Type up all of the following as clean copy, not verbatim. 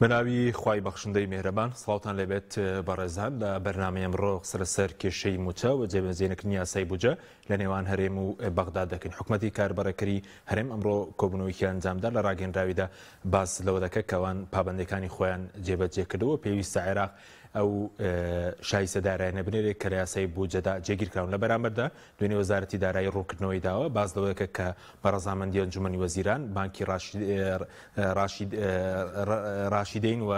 بەناوی خوای بەخشندەی مێهرەبان سڵاوتان لێبێت بەڕێزان لە بەرنامەی ئەمڕۆ قسە لەسەر کێشەی مووچە و جێبەجێنەکردنی یاسای بودجە لە نێوان هەرێم و بەغدا دەکەین حکومەتی کاربەڕێکەری هەرێم ئەمڕۆ کۆبوونەوەیەکی ئەنجامدا لە ڕاگەیەنراویدا باس لەوە دەکە کەوان پابەندەکانی خۆیان جێبەجێ کردەوە پێویستە عێراق ئەو شایستە دارایانە بنێرێت کە لە یاسای بودجەدا جێگیرکراون لە بەرامبەردا دوێنێ وەزارەتی دارایی ڕوونکردنەوەی داوە باس لەوە دەکات کە بە ڕەزامەندی ئەنجومەنی وەزیران بانکی ڕاشیدەین و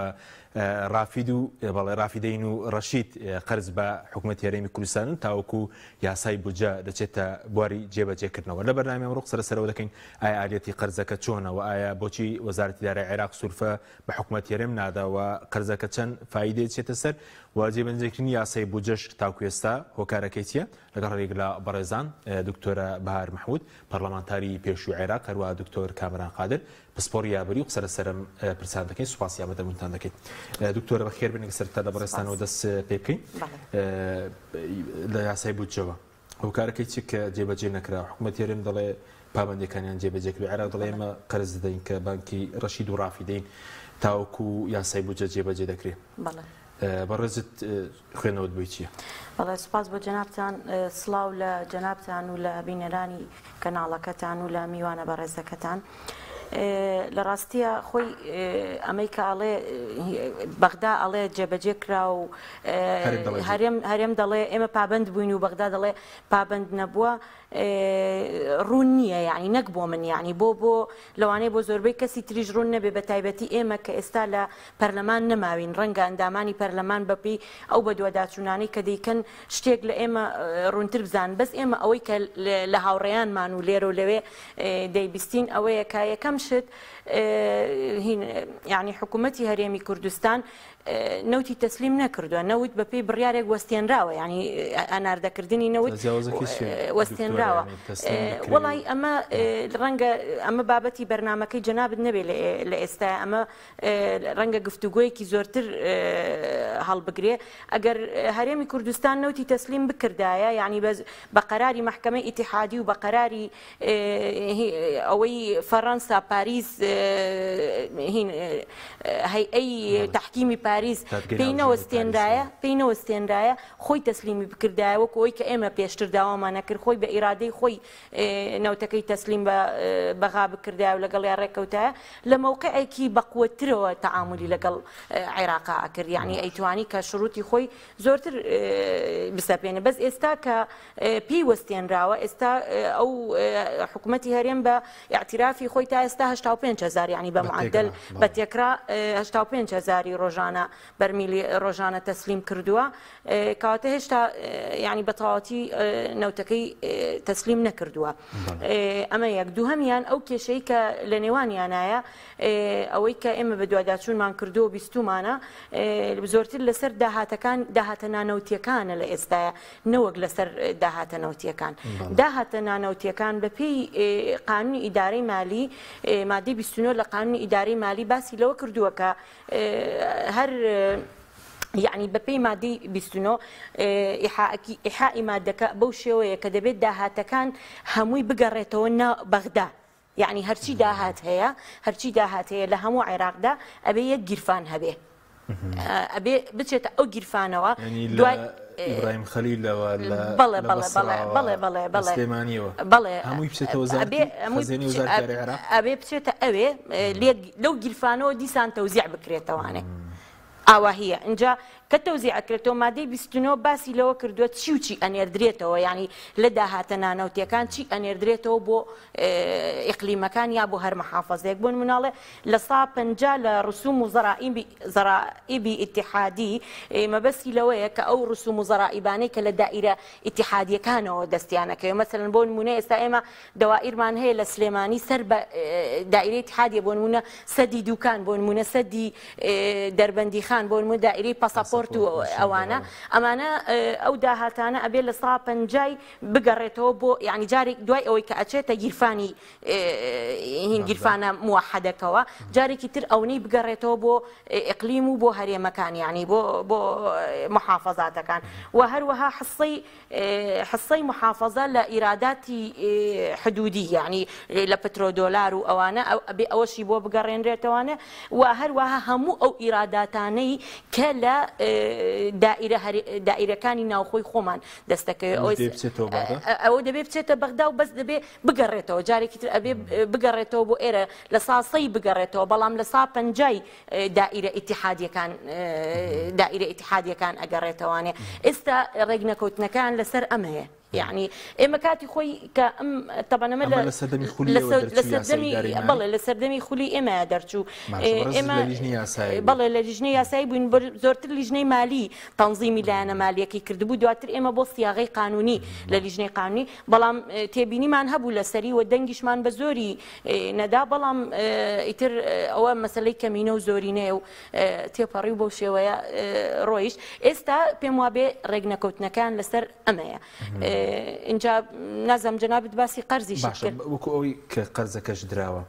ڕافید و بەڵێ ڕافیدەین و ڕەشید قەرز بە حکوومەتی هەرێمی کوردستانن تاوەکو یاسای بودجە دەچێتە بواری جێبەجێکردنەوە لە بەرنامەی ئەمڕۆ قسە لەسەرەوە دەکەین ئایا ئالیەتی قەرزەکە چۆنە و ئایا بۆچی وەزارەتی دارایی عێراق سولفە بە حکومەت هەرێم نادا و قەرزەکە چەند فایدەی چێتە سەر و جێبەجێکردنی یاسای بودجەش تاکو ئێستا هۆکارەکەی چییە؟ لەگەڵ هەریەک لە بەڕێزان دکتۆرە بەهار مەحمود پەرلەمانتاری پێشووی عێراق هەروەها دکتۆر کامەران قادر پسپۆڕی یابری و قسە لەسەرم پرسیار دەکەین سوپاسی ئامادەبوونتان دەکەین دکتۆرە بەخێر بێن سەرەتا لە بەڕێزتانەوە دەست پێ بکەین لە یاسای بودجەوە هۆکارەکەی چی کە جێبەجێ نەکرا حکوومەت هەرێم دەڵێ پابەندەکانیان جێبەجێ کرد عێراق دەڵێ ئێمە قەرز دەدەین کە بانکی ڕەشید و ڕافیدەین تاوەکو یاسای بودجە جێبەجێ دەکرێت بەڕێزت خوێندنەوەت بۆی چییە؟ بەڵێ سوپاس بۆ جەنابتان سڵاو لە جەنابتان و لە بینەرانی کەناڵەکەتان و لە میوانە بەڕێزەکەتان. لە ڕاستیە خۆی ئەمەی کە ئەڵێ بەغدا ئەڵێ جێبەجێ کرا و هەرێم هەرێم دەڵێ ئێمە پابند بووین و بەغدا دەڵێ پابند نەبووە ڕوون نییە یعنی نەک بۆ من یعنی بۆ بۆ لەوانەیە بۆ زۆربەی کەسی تریش ڕوون نەبێ بە تایبەتی ئێمە کە ئێستا لە پەرلەمان نەماوین ڕەنگە ئەندامانی پەرلەمان بەپێی ئەو بەدواداچوونانەی کە دەیکەن شتێک لە ئێمە ڕوونتر بزانن بەس ئێمە ئەوەی کە لە هاوڕێیانمان و لێرە و لەوێ دەیبیستین ئەوەیە کە یەکەم شت یعنی حکوومەتی هەرێمی کوردستان نەوتی تەسلیم نەکردووە نەوت بەپێی بڕیارێک وەستێنراوە یعنی ئەناردەکردنی نەوت وەستێنراوە وەڵی ئەمە ڕەنگە ئەمە بابەتی بەرنمەکەی جەنابت نەبێ لە ئێستا ئەمە ڕەنگە گفتوگۆیەکی زۆرتر هەڵبگرێ ئەگەر هەرێمی کوردستان نەوتی تەسلیم بکردایە یعنی بە قەراری مەحکەمەی ئیتیحادی و بە قەراری ئەوەی فەڕەنسا پاریس هەیئەی تەحکیمی پاریس پێی نەوەستێنرایە پێی نەوەستێنرایە خۆی تەسلیمی بکردایە وەکو ئەوەی کە ئێمە پێشتر داوامان نەکرد خۆی بە ئیرادەی خۆی نەوتەکەی تەسلیم بە بەغا بکردایە و لەگەڵیا ڕێککەوتایە لە مەوقعێکی بەقوەتترەوە تەعامولی لەگەڵ عێراقا ئەکرد یعنی ئەیتوانی کە شروتی خۆی زۆرتر بسەپێنێ بەس ئێستا کە پێی وەستێنراوە ئێستا ئەو حکوومەتی هەرێم بە ئیعترافی خۆی تا ئێستا 85 هزار یعنی بە معدل بە تێکرا 85 هزاری ڕۆژانە بەرمیلی ڕۆژانە تەسلیم کردووە کەواتە هێشتا یعنی بە تەواوەتی نەوتەکەی تەسلیم نەکردووە ئەمە یەک دووهەمیان ئەو کێشەی کە لە نێوانیانایە ئەوەی کە ئێمە بەدواداچوونمان کردووە و بیستومانە زۆرتر لەسەر داهاتەکان داهاتە نانەوتیەکانە لە ئێستاە نەوەک لەسەر داهاتە نەوتیەکان داهاتە نانەوتیەکان بەپێی قانونی ئیدارەی مالی مادەی 29 لە قانونی ئیدارەی مالی باسی لەوە کردووە کە هەر یەعنی بەپێی مادەی 29 ئیحاءکی ئیحائی مادەکە بەو شێوەیە کە دەبێت داهاتەکان هەمووی بگەڕێتەوە نا بەغدا یەعنی هەرچی داهات هەیە هەرچی داهات هەیە لە هەموو عێراقدا ئەبێ یەک گیرفان هەبێ ئەبێ بچێتە ئەو گیرفانەوە دوای ئیبراهیم خەلیلەوە لە بەڵێ بەڵێ بەڵێ بەڵێ بەڵێ بەڵێ سلێمانیەوە بەڵێ هەمووی بچێتە وەزارەتی خەزێنەی وەزارەتی دارایی عێراق ئەبێ بچێتە ئەوێ لێک لەو گیرفانەوە دیسان تەوزیع بکرێتەوانێ ئاواهیە ئینجا کە تەوزیع ئەکرێتەوە مادەی 29 باسی لەوە کردووە چی و چی ئەنێردرێتەوە یعنی لە داهاتە نانەوتیەکان چی ئەنێردرێتەوە بۆ ئیقلیمەکان یا بۆ هەر محافەزەیەک بۆ نموناڵێ لە سا 50 لە ڕسوم و زەرائیبی زەرائیبی ئیتیحادی مەبەستی لەوەیە کە ئەو ڕسوم و زەرائیبانەی کە لە دائیرە ئیتیحادیەکانەوە دەستیانەکەوێ مەسەلەن بۆ نمونە ئێستا ئێمە دەوائیرمان هەیە لە سلێمانی سەر بە دائیرەی ئیتیحادیە بۆ نمونە سەدی دوکان بۆ نمونە سەدی دەربەندیخان بۆ نمونە دائیرەی پاساپۆرت. پاسپۆرت و ئەوانە ئەمانە ئەو داهاتانە ئەبێ لە سا پەنجای بگەڕێتەوە بۆ یعنی جارێک دوای ئەوەی کە ئەچێتە گیرفانی هین گیرفانە موحدەکەوە جارێکی تر ئەونەی بگەڕێتەوە بۆ ئیقلیم و بۆ هەرێمەکان یعنی بۆ بۆ محافظاتەکان و هەروەها حسەی حسەی محافظە لە ئیراداتی حدودی یعنی لە پترۆدۆلار و ئەوانە ئەبێ ئەوەشی بۆ بگەڕێنرێتەوانە و هەروەها هەموو ئەو ئیراداتانەی کە لە دائیرە دائیرەکانی ناوخۆی خۆمان دەستەکەوێت ئەوە دەبێ بچێتە بەغدا و بەس دەبێ بگەڕێتەوە جارێکی تر ئەبێ بگەڕێتەوە بۆ ئێرە لە ساسەی بگەڕێتەوە بەڵام لە سا پەنجای دائیرە ئیتیحادیەکان دائیرە ئیتیحادیەکان ئەگەڕێتەوانێ ئێستا ڕێکنەکەوتنەکان لەسەر ئەمەیە یعنی ئێمە کاتی خۆی کە ئەم تەبەنەمە لە سەردەمی خولی لە سەردەمی بەڵێ لە سەردەمی خولی ئێمە دەرچوو ئێمە بەڵێ لە لیژنەی یاسایی بووین زۆرتر لیژنەی مالی تەنزیمی لایەنە مالیەکەی کردبوو دواتر ئێمە بۆ سیاغەی قانونی لە لیژنەی قانونی بەڵام تێبینیمان هەبوو لەسەری و دەنگیشمان بە زۆری نەدا بەڵام ئیتر ئەوە مەسلەی کەمینە و زۆرینەیە و تێپەڕی و بەو شێوەیە ڕۆیشت ئێستا پێم وابێ ڕێکنەکەوتنەکان لەسەر ئەمەیە اینجا نازم جەنابت باسی قەرزی باشە وەکو ئەوەی کە قەرزەکەش دراوە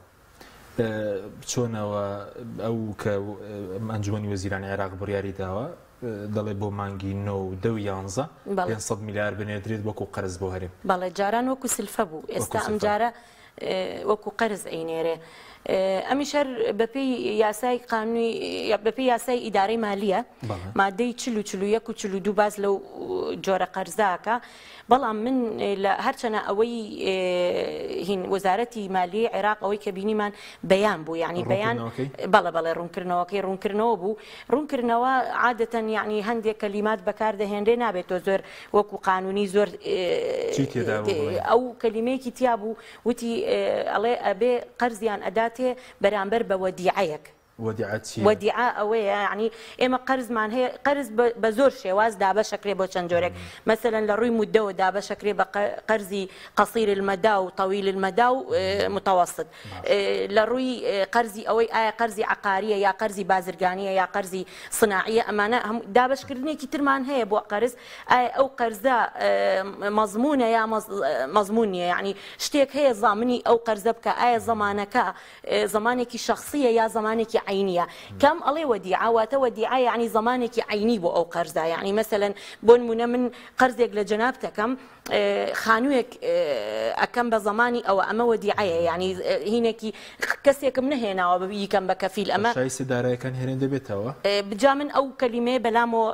چۆنەوە ئەو کە ئەنجومەنی وەزیرانی عێراق بڕیاری داوە دەڵێ بۆ مانگی نۆ و دە و یانزە 500 میلیار بنێدرێت وەکو قەرز بۆ هەرێم. بەڵێ جاران وەکو سلفە بوو ئێستا ئەمجارە وەکو قەرز ئەینێرێ. ئەمیش هەر بەپێی یاسای قانونی بەپێی یاسای ئیدارەی مالیە مادەی 40 و 41 و 42 باس لەو جۆرە قەرزاکە بەڵام من لە هەرچەنە ئەوەی هین وەزارەتی مالیەی عێراق ئەوەی کە بینیمان بەیان بوو یعنی بەیان بەڵێ بەڵێ ڕوونکردنەوەکەی ڕوونکردنەوە بوو ڕوونکردنەوە عادەتەن یعنی هەندێک کەلیمات بەکاردەهێنرێ نابێت تۆ زۆر وەکو قانونی زۆر ئەو کەلیمەیەکی تیا بوو وتی ئەڵێ ئەبێ قەرزیان ئەداتێ بەرامبەر بە وەدیعەیەک وەدیعە چیە؟ وەدیعە ئەوەیە یەعنی ئێمە قەرزمان هەیە قەرز بە زۆر شێواز دابەشەکرێ بۆ چەند جۆرێک مەسەلەن لە ڕووی مودەوە دابەشەکرێ بە قەرزی قصیر المدى و طویل المدى و متوسط لە ڕووی قەرزی ئەوەی ئایا قەرزی عقاریە یا قەرزی بازرگانیە یا قەرزی صناعیە ئەمانە هەموو دابەشکردنێکی ترمان هەیە بۆ قەرز ئایا ئەو قەرزە مەزمونە یا مەزمون نییە یعنی شتێک هەیە زامنی ئەو قەرزە بکە ئایا زەمانەکە زمانێکی شەخسیە یا زمانێکی عەینیە کام ئەڵێ وەدیعە واتە وەدیعە یەعنی زمانێکی عەینی بۆ ئەو قەرزە یەعنی مەسەلەن بۆ نمونە من قەرزێک لە جەنابتەکەم خانوویەک ئەکەم بە زمانی ئەوە ئەمە وەدیعەیە یعنی هینێکی کەسێکم نەهێناوە بیکەم بە کەفیل ئەمە شایستە دارایەکان هێرێن دەبێتەوە جا من ئەو کەلیمەیە بەلامەوە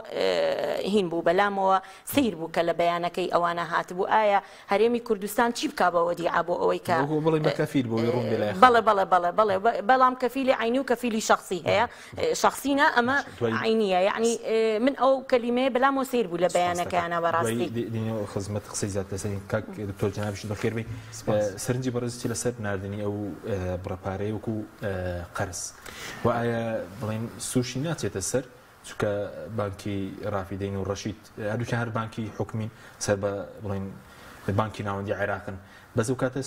هین بوو بەلامەوە سەیر بوو کە لە بەیانەکەی ئەوانە هاتبوو ئایا هەرێمی کوردستان چی بکا بە وەدیعە بۆ ئەوەی کە وەکو بڵێی بە کەفیل بۆ ئەوەی ڕوون بێ لای خەڵک. بەڵێ بەڵێ بەڵێ بەڵێ بەڵام کەفیلی عەینی و کەفیلی شەخسی هەیە شەخسی نا ئەمە دوای عەینیە یەعنی من ئەو کەلیمەیە بەلامەوە سەیر بوو لە سوپاس دەکەم. بەیانەکەیانا دوای بەڕاستی. دێینەوە خزمەت قسەی زیاتر لەسەرین کاک دکتۆر جەنابیشت بەخێر بێی. سوپاس. سەرنجی بەڕێزت چیە لەسەر ناردنی ئەو بڕە پارەیە وەکو قەرز و ئایا بڵێین سووشی ناچێتە سەر چونکە بانکی رافیدەین و رەشید هەردووکیان هەر بانکی حکومین سەر بە بڵێن بانکی ناوەندی عێراقن بەس ئەو کاتە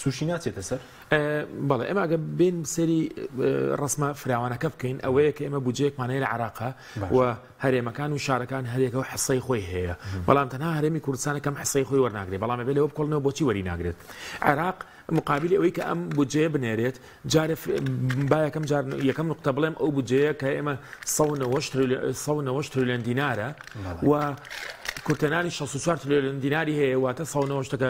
سوشی ناچێتە سەر؟ بەڵێ ئێمە ئەگە بێن سەری ڕسمە فراوانەکە بکەین ئەوەیە کە ئێمە بودجەیەکمان هەیە لە عێراقا و هەرێمەکان و شارەکان هەرێکەوە حسەی خۆی هەیە بەڵام تەنها هەرێمی کوردستانە کەم حسەی خۆی وەرناگرێت بەڵام ئەبێ لەوە بکۆڵنەوە بۆچی وەری ناگرێت عێراق مقابلی ئەوەی کە ئەم بودجەیە بنێرێت جارێ با یەکەم جار یەکەم نقطە بڵێم ئەو بودجەیە کە ئێمە 190 تریلیۆن دینارە و کورتەنانی 64 تریلیۆن دیناری هەیە واتە 190ەکە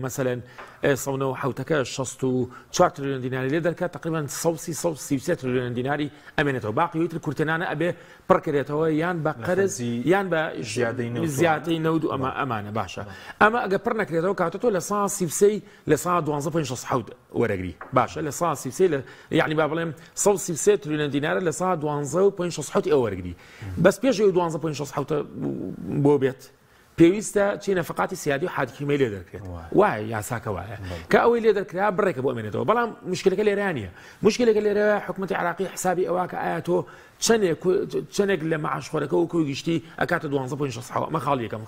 مەسەلەن 197ەکە 64 تریلیۆن دیناری لێ دەرکات تقریبا 133 تریلیۆن دیناری ئەمێنێتەوە باقی تر کورتەنانە ئەبێ پڕکرێتەوە یان بە قەرز یان بە زیادەی نەوت و ئەمە ئەمانە باشە ئەمە ئەگە پڕ نەکرێتەوە کاتە تۆ لە سا 33 لە سا دوانزە point شەست حەوت وەرەگری باشە لە سا 33 لە یعنی با بڵێم 133 تریلیۆن دینارە لە سا دوانزە point شەست حەوتی ئەوە وەرگری بەس پێش ئەو دوانزە point شەست حەوتە بۆ بێت پێویستە چی نەفقاتی سیادی و حاکیمەی لێ دەرکرێت وایە یاساکە وایە کە ئەوەی لێ دەرکرا بڕێکە بۆ ئەمێنێتەوە بەڵام مشکلەکە لێرە نییە مشکلەکە لێرە حکوومەتی عراقی حسابی ئەوە کە ئایا تۆ چەندێک چەندێک لە معاشخۆرەکە و کۆی گشتی ئەکاتە 12.6 ئەمە خاڵ یەکەم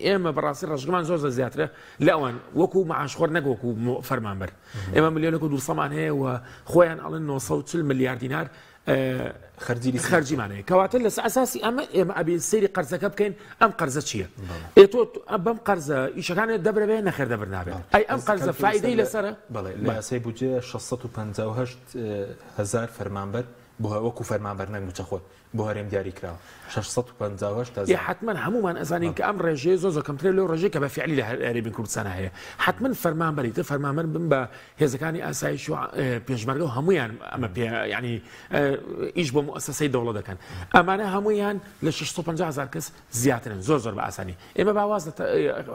ئێمە بەڕاستی ڕەشگەمان زۆر زۆر زیاترە لە ئەوان وەکو معاشخۆر نەک وەکو فەرمانبەر ئێمە ملیۆنێک و دووسەمان هەیە و خۆیان ئەڵێن 940 ملیار دینار خەرجی خەرجیمان هەیە. کەواتە لەسەر ئەساسی ئەمە ئێمە ئەبێ سەیری قەرزەکە بکەین، ئەم قەرزە چییە؟ ئێ تۆ بەم قەرزە ئیشەکانت دەبرە بێ؟ نەخێر دەبر نابێت. ئەی ئەم قەرزە فائیدەی لەسەرە؟ بەڵێ، لە یاسای بودجە 658 هەزار فەرمانبەر بۆ وەکو فەرمانبەر نەک مووچەخۆر بۆ هەرێم دیاری کراوە 658 هەزار. ئێ حەتمەن هەموومان ئەزانین کە ئەم ڕێژەیە زۆر زۆر کەمترە لەو ڕێژەی کە بە فیعلی لە هەرێمی کوردستانا هەیە. حەتمەن فەرمانبەری تر فەرمانبەر بن بە هێزەکانی ئاسایش و پێشمەرگە و هەمویان ئەمە پێ ینی ئیش بۆ موسسەی دەوڵەت دەکەن ئەمانە هەمویان لە 650 هزار کەس زیاترن زۆر زۆر بە ئاسانی ئێمە باواز لە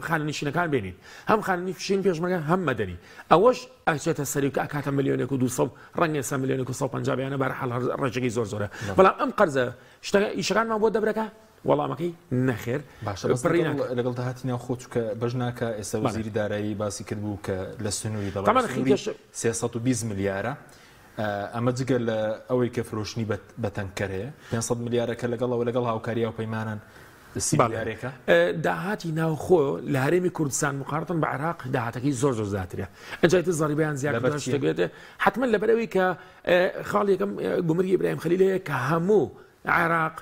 خانەنشینەکان بێنین هەم خانەنشین پێشمەرگە هەم مەدەنی ئەوەش ئەچێتە سەری کە ئەکاتە ملیۆنێک و 200 ڕەنگە سە ملیۆنێک و 150 بیانە بەرحاڵ ڕێژەکەی زۆر زۆرە بەڵام ئەم قەرزە شتەکە ئیشەکانمان بۆ دەبرەکە وەڵامەکەی نەخێر. باشە بەس پڕی ناکا. لەگەڵ داهاتی ناوخۆ چونکە بەش ناکا ئێستا وەزیری دارایی باسی کرد بوو کە لە سنووری دەڵێ تەمان سنووری خیکەش 320 ملیارە ئەمە جگە لە ئەوەی کە فرۆشتنی بە تەنکەر هەیە 500 ملیارە کە لەگەڵ ئەوە لەگەڵ هاوکاری هاوپەیمانان سی بەڵێ ملیارێکە. داهاتی ناوخۆ لە هەرێمی کوردستان مقارنەتەن بە عێراق داهاتەکەی زۆر زۆر زیاترە ئینجا ئیتر زەڕیبەیان زیاد لەبەر کردووە چییە؟ شتێک بێت حەتمەن لەبەر ئەوەی کە خاڵی یەکەم گومرگی ئیبراهیم خەلیل هەیە کە هەموو عێراق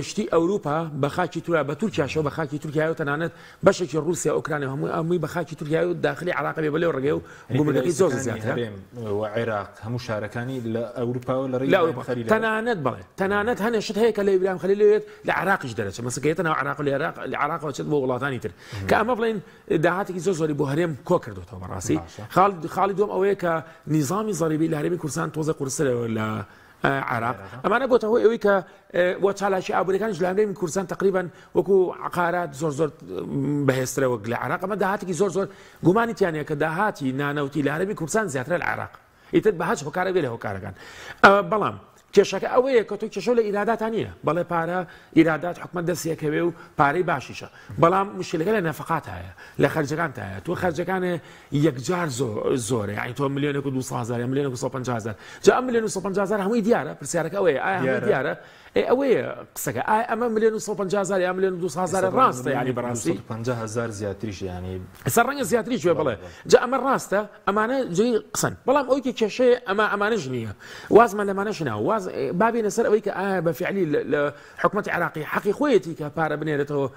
شتی ئەوروپا بە خاکی تورا بە تورکیاشەوە بە خاکی تورکیایە و تەنانەت بەشێکی ڕووسیا ئۆکرانیا هەموو هەمووی بە خاکی تورکیایە و داخلی عێراق بێ بە لەو ڕێگەیە و یعنی گومرگەکەی زۆر پێداویستیەکانی زیاترە. هەرێم و عێراق هەموو شارەکانی لە ئەوروپاوە لە ڕێی لە ئیبراهیم ئەوروپا خەلیلەوە. تەنانەت بەڵێ تەنانەت هەنێ شت هەیە کە لە ئیبراهیم خەلیلەوە یەت لە عێراقیش دەرەچێت مەسەلەن کە یەتە ناو عێراق لە عێراق لە عێراقەوە چێت بۆ وڵاتانی تر کە ئەمە بڵێن داهاتێکی زۆر زۆری بۆ هەرێم کۆ کردوێتەوە بەڕاستی باشە. خاڵ خاڵی دووەم ئەوەیە کە نیزامی زەریبی لە هەرێمی کوردستان تۆزێ قورسترە لە عێراق ئەمانە بۆتە هۆی ئەوەی کە وە چالاکی ئابووریەکانیش لە هەرێمی کوردستان تقریبا وەکو عقارات زۆر زۆر بەهێزترە وەک لە عێراق. ئەمە داهاتێکی زۆر زۆر گومانی تیانە کە داهاتی نانەوتی لە هەرێمی کوردستان زیاترە لە عێراق، ئیتر بە هەچ هۆکارە بێ لە هۆکارەکان. بەڵام کێشەکە ئەوەیە کە تۆ کێشە لە ئیراداتا نییە، بەڵێ پارە ئیرادات حکومەت دەستیەکەوێ و پارەی باشیشە، بەڵام مشکلەکە لە نەفەقاتایە، لە خەرجەکانتایە. تۆ خەرجەکانێ یەکجار زۆرە، یعنی تۆ ملیۆنێک و 200 هەزار یا ملیۆنێک و 150 هەزار، جا ئەم ملیۆن و 150 هەزار هەمووی دیارە. پرسیارەکە ئەوەیە ئایا هەمووی دیارە؟ ئێ ئەوەیە قسەکە، ئایا ئەمە ملیۆن و 150 هەزار یا ملیۆن و 200 هەزار ڕاستە؟ یعنی بەڕاستی 250 هەزار زیاتریش، یعنی ئێستا ڕەنگە زیاتریش بێ. بەڵێ جا ئەمە ڕاستە، ئەمانە جێی قسەن، بەڵام ئەوەی کە کێشەیە ئەمە ئەمانەش نییە، وازمان لەمانەش ناوە. واز بابینە سەر ئەوەی کە ئایا بە فعلی لە حکومەتی عێراقی حەقی خۆیەتی کە پارە بنێرێتەوە،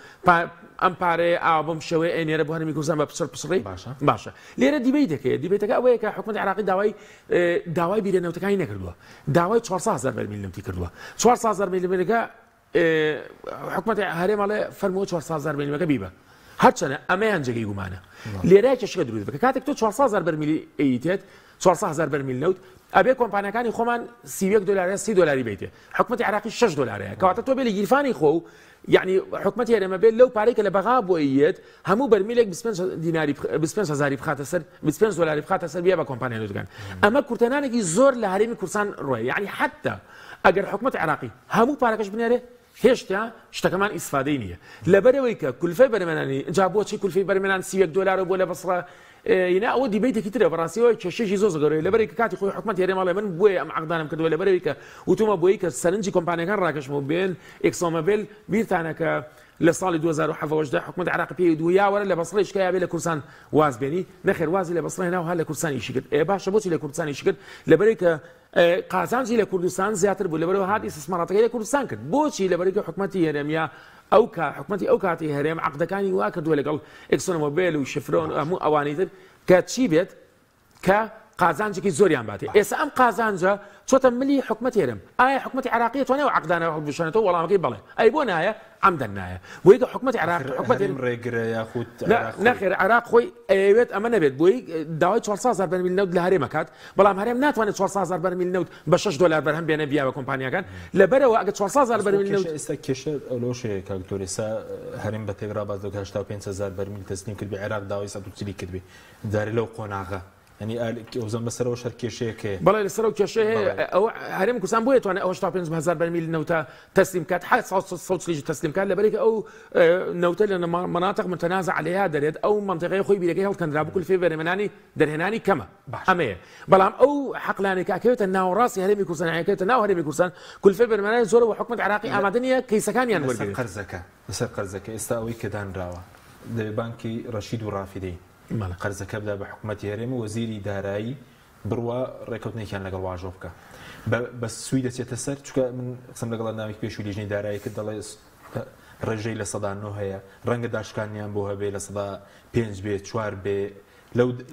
ئەم پارەیە ئاوا بەم شێوەیە ئەینێرە بۆ هەرێمی کوردستان بە پچڕ پچڕی؟ باشە. باشە لێرە debate ەکەیە، debate ەکە ئەوەیە کە حکومەتی عێراقی داوای بیرە نەوتەکانی نەکردووە، داوای 400 هەزار بەرمیل نەوتی کردووە. 400 هەزار بەرمیلەکە حکومەتی هەرێم ئەڵێ فەرمووە 400 هەزار بەرمیلەکە بیبە، هەرچەنە ئەمەیان جێگەی گومانە. لێرە کێشەکە دروست بکە کاتێک تۆ 400 هەزار بەرمیلی ئەیتێت، 400 هەزار بەرمیل نەوت، ئەبێ کۆمپانیەکانی خۆمان 31 دلار یا 30 دلاری بیتێ، حکومەتی عێراقی 6 دلارەیە. کەواتە تۆ بێ لە گیرفانی خۆ و یعنی حکومەتی هەرێمە بێت لەو پارەی کە لە بەغا بۆیەت هەموو بەرمیلێک 25 دیناری 25 هەزاری بخاتە سەر، 25 دلاری بخاتە سەر بیا بە کۆمپانیا نەوتەکان. ئەمە کورتەنانێکی زۆر لە هەرێمی کوردستان ڕۆیە. یعنی حتی ئەگەر حکومەتی عێراقی هەموو پارەکەش بنێرێ هێشتا شتەکەمان ئیسفادەی نییە، لەبەرەوەی کە کولفەی بەرهەمهێنانی، جا بۆچی کولفەی بەرهەمهێنان 31 دلارە بۆ لە بەسڕە ینا ئەوە debate ێکی ترە بەڕاستیەوە کێشەیەکی زۆر زۆر گەورەیە. لەبەرەی کە کاتی خۆی حکومەتی هەرێم ئەڵێ من بۆیە ئەم عەقدانم کردووە، لەبەرەوەی کە وتومە بۆیە کە سەرنجی کۆمپانیەکان ڕاکەشم و بێن ئێکسۆمۆبیل بیرتانە کە لە ساڵی 2017 حکومەت عێراق پێی دوو یا وەرە لە بەسڕە شکایە بێ لە کوردستان واز بێنی، نەخێر وازی لە بەسڕە هێنا و هەر لە کوردستان ئیشی کرد. ئێ باشە بۆچی لە کوردستان ئیشی کرد؟ لەبەرەی کە قازانجی لە کوردستان زیاتر بوو، لەبەرەوە هات ئیستثماراتەکەی لە کوردستان کرد. بۆچی؟ لەبەرەی کە حکومەتی هەرێم یا ئەو کا حکومەتی ئەو کاتی هەرێم عەقدەکانی وا کردووە لەگەڵ ئێکسۆن مۆبیل و شفرۆن و هەموو ئەوانەی تر کە چی بێت کە قازانجێکی زۆریان باتێ. ئێستا ئەم قازانجە چۆتە ملی حکومەتی هەرێم. ئایا حکومەتی عێراقی توانێت ئەو عەقدانە هەڵبوەشێنێتەوە؟ وەڵامەکەی بەڵێ. ئەی بۆ نایە؟ عەمدەن نایە. بۆیە کە حکومەتی عێراق، حکومەتی هەرێم ڕێگرە یاخود عێراق خۆی؟ نەخێر، عێراق خۆی ئەیەوێت ئەمە نەبێت. بۆیە داوای 400 هەزار بەرمیل نەوت لە هەرێم ئەکات، بەڵام هەرێم ناتوانێت 400 هەزار بەرمیل نەوت بە 6 دلار بەرهەم بێنێ بیا بە کۆمپانیاکان. لەبەرەوە ئەگەر 400 هەزار بەرمیل نەوت ئێستا کێشە لەوەش هەیە کاک دکتۆر، ئێستا هەرێم بە تێکڕا باس دەکات 85 هەزار بەرمیل تەسلیم کردبێ، عێراق داوای 140 کردبێ جارێ لەو قۆناغە. یعنی ئەوزان بەسەرەوە شەر کێشەیەک هەیە. بەڵێ لەسەرەوە کێشە هەیە. ئەوە هەرێم کوردستان بۆیە توانێت ئەو 85 هەزار بەرمیل نەوتە تەسلیم کات، حەفت سەد و چلیش تەسلیم کات، لەبەرێک ئەو نەوتە لە مناطق متنازع عليها دەرێت، ئەو منطقەیە خۆی بیرەکەی هەڵکەندرا بوو، کولفەی بەرهەمهێنانی دەرهێنانی کەمە. ئەمەیە. بەڵام ئەو حەقلانێک ئەکەوێتە ناوەڕاستی هەرێمی کوردستان، ئەکەوێتە ناو هەرێمی کوردستان، کولفەی بەرهەمهێنانی زۆرە و حکومەت عێراقی ئامادە نییە کەیسەکانیان وەرگرێت. لەسەر قەرزەکە ئێستا ئەوەی کە دانراوە دەبێ بانکی ڕەشید و ڕافیدەین قەرزەکە بدا بە حکومەتی هەرێم و وەزیری دارایی بڕوا ڕێکەوتنێکیان لەگەڵ واژۆ بکە بە سوی دەچێتە سەر چونکە من قسەم لەگەڵ ئەندامێکی پێشووی لیژنەی دارایی کرد دەڵێ ڕێژەی 9% هەیە ڕەنگە داشکانیان بۆ هەبێ 5% بێ 4 بێ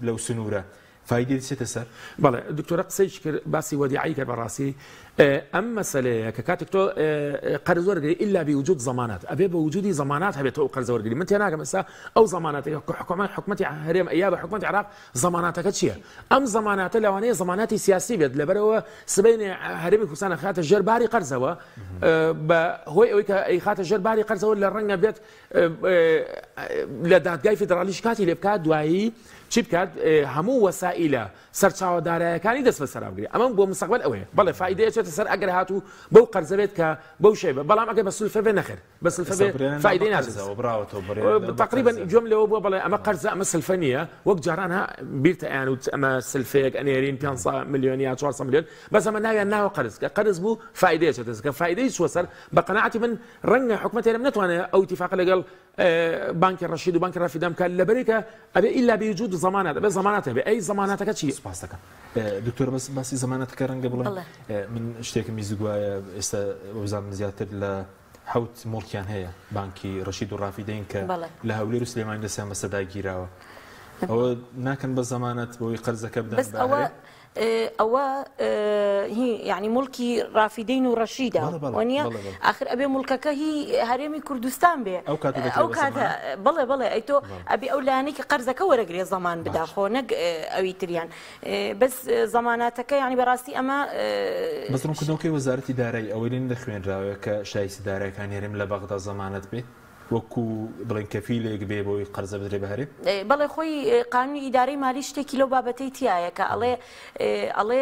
لەو سنوورە فایدەی دەچێتە سەر؟ بەڵێ دکتۆرە قسەیش کرد باسی وەدیعەی کرد بەڕاستی ئەم مەسەلەیە کە کاتێک تۆ قەرز وەرگری ئیلا بی وجود زەمانات ئەبێ بە وجودی زەمانات هەبێت تۆ ئەو قەرزە وەرگری من تێناگەم ئێستا ئەو زەماناتە کە حکومەت حکومەتی هەرێم ئەیا بە حکومەتی عێراق زەماناتەکە چییە ئەم زەماناتە لەوانەیە زەماناتی سیاسی بێت لەبەرەوە سبەینێ هەرێمی کوردستان خاتە ژێر باری قەرزەوە بە هۆی ئەوەی کە ئەیخاتە ژێر باری قەرزەوە لە ڕەنگە بێت لە دادگای فیدراڵی شکاتی لێ بکات دوایی چی بکات هەموو وەسائیلە سەرچاوە دارایەکانی دەست بەسەرا بگرێت ئەمە بۆ مستەقبەل ئەوەیە بەڵێ فائیدە ئەچێتە سەر ئەگەر هاتوو بەو قەرزە بێت کە بەو شێوە بەڵام ئەگەر بە سولفە بێ نەخێر بە سلفە بێ فائیدەی ناچێت تقریبا گوێم لەوە بووە بەڵێ ئەمە قەرزە ئەمە سلفە نییە وەک جاران ها بیرتە ئەیان وت ئەمە سلفەیەک ئەنێرین 500 ملیۆن یا 400 ملیۆن بەس ئەمە ناویان ناوە قەرز کە قەرز بوو فائیدەی ئەچێتە سەر کە فائیدەی چووە سەر بە قەناعەتی من ڕەنگە حکومەت هەرێم نەتوانێت ئەو ئیتیفاقە لەگەڵ بانکی ڕەشید و بانکی ڕافیدان بکات لەبەرەی کە ئەبێ ئیلا بوجود زەمانات ئەبێ زەمانات هەبێ ئەی زەماناتەکە چی؟ سپاس دەکەم دکتۆر بەس باسی زەمانەتەکە ڕەنگە بڵێم من شتێکم ویست گوایە ئێستا وەبزانم زیاتر لە حەوت موڵکیان هەیە بانکی ڕەشید و ڕافیدەین کە لە هەولێر و سلێمانی دەستیان بەسەردا گیراوە ئەوە ناکەن بە زەمانەت بۆی قەرزەکە بدەن بەس ئەوە ئەوە هی یعنی موڵکی ڕافیدەین و ڕەشیدە وەنیە ئاخر ئەبێ موڵکەکە هی هەرێمی کوردستان بێ ئەو کاتە بڵێ بڵێ ئەی تۆ ئەبێ ئەو لایەنێکی قەرزەکە وەرەگرێ زەمان بدا خۆ نەک ئەوی تریان بەس زەماناتەکە یعنی بەڕاستی ئەمە بەس ڕوونکردنەوەکەی وەزارەتی دارایی ئەوەی لێ نەخوێنراوە کە شایستە دارایەکانی هەرێم لە بەغدا زەمانەت بێ وەکو بڵێن کەفیلێک بێ بۆی قەرزە بدرێ بە هەرێم؟ بەڵێ خۆی قانونی ئیدارەی مالی شتێکی لەو بابەتەی تیایە کە ئەڵێ ئەڵێ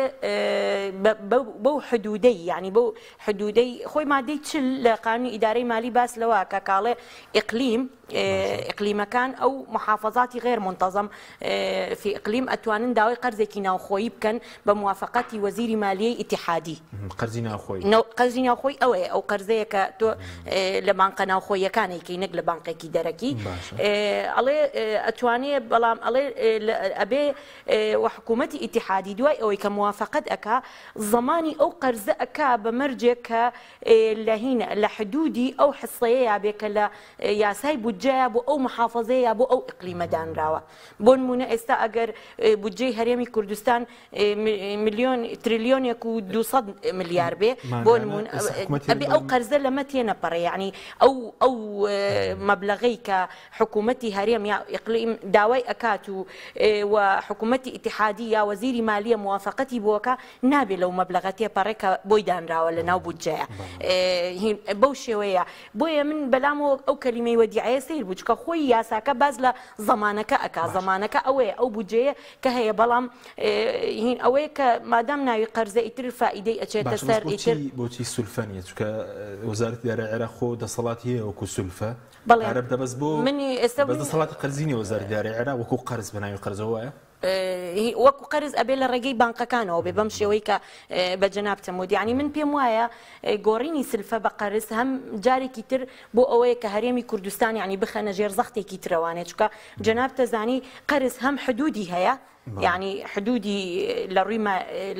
بەو حدودەی یعنی بەو حدودەی خۆی مادەی 40 لە قانونی ئیدارەی مالی باس لەوە کە کاڵێ ئیقلیم ئیقلیمەکان ئەو محافظاتی غیر منتظم فی اقلیم ئەتوانن داوای قەرزێکی ناوخۆیی بکەن بە موافقەتی وەزیری مالیەی ئیتیحادی. قەرزی ناوخۆیی. قەرزی ناوخۆیی ئەوەیە ئەو قەرزەیە کە تۆ لە بانقە ناوخۆییەکان ئەیکەی نەک لە بانقێکی دەرەکی. ئەڵێ ئەتوانێ بەڵام ئەڵێ ئەبێ وە حکوومەتی ئیتیحادی دوای ئەوەی کە موافقەت ئەکا زەمانی ئەو قەرزە ئەکا بە مەرجێک کە لە هین لە حدودی ئەو حسەیەیا بێ کە لە یاسای بودجەیە بۆ ئەو محافەزەیە یا بۆ ئەو ئیقلیمە دانراوە. بۆ نموونە ئێستا ئەگەر بودجەی هەرێمی کوردستان ملیۆن تریلیۆنێک و 200 ملیار بێ بۆ نموونە ئەبێ ئەو قەرزە لەمە تێنەپەڕێ یعنی ئەو ئەو مەبلەغەی کە حکوومەتی هەرێم یا ئیقلیم داوای ئەکات و و حکوومەتی ئیتیحادی یا وەزیری مالیە موافقەتی بۆکە نابێ لەو مەبلەغە تێپەڕێ کە بۆی دانراوە لە ناو بودجەیە بەو شێوەیە بۆیە من بەلامەوە ئەو کەلیمەی وەدیعەیە سەیر بوو چونکە خۆی یاساکە باس لە زەمانەکە ئەکا زەمانەکە ئەوەیە ئەو بودجەیە کە هەیە بەڵام هین ئەوەیە کە مادام ناوی قەرزە ئیتر فائیدەی ئەچێتە سەر ئیتر بۆچی سولفە نییە چونکە وەزارەتی دارایی عێراق خۆ دەسەڵاتی هەیە وەکو سولفە پارە بدە بەس بۆ بەس دەسەڵاتی قەرزی نییە وەزارەتی دارایی عێراق وەکو قەرز بە ناوی قەرزەوە وایە؟ وەکو قەرز ئەبێ لە ڕێگەی بانقەکانەوە بێ بەم شێوەی کە بە جەنابتم وت یعنی من پێم وایە گۆڕینی سلفە بە قەرز هەم جارێکی تر بۆ ئەوەیە کە هەرێمی کوردستان یعنی بخەنە ژێر زەختێکی ترەوانێ چونکە جەنابتە زانی قەرز هەم حدودی هەیە یعنی حدودی لە ڕووی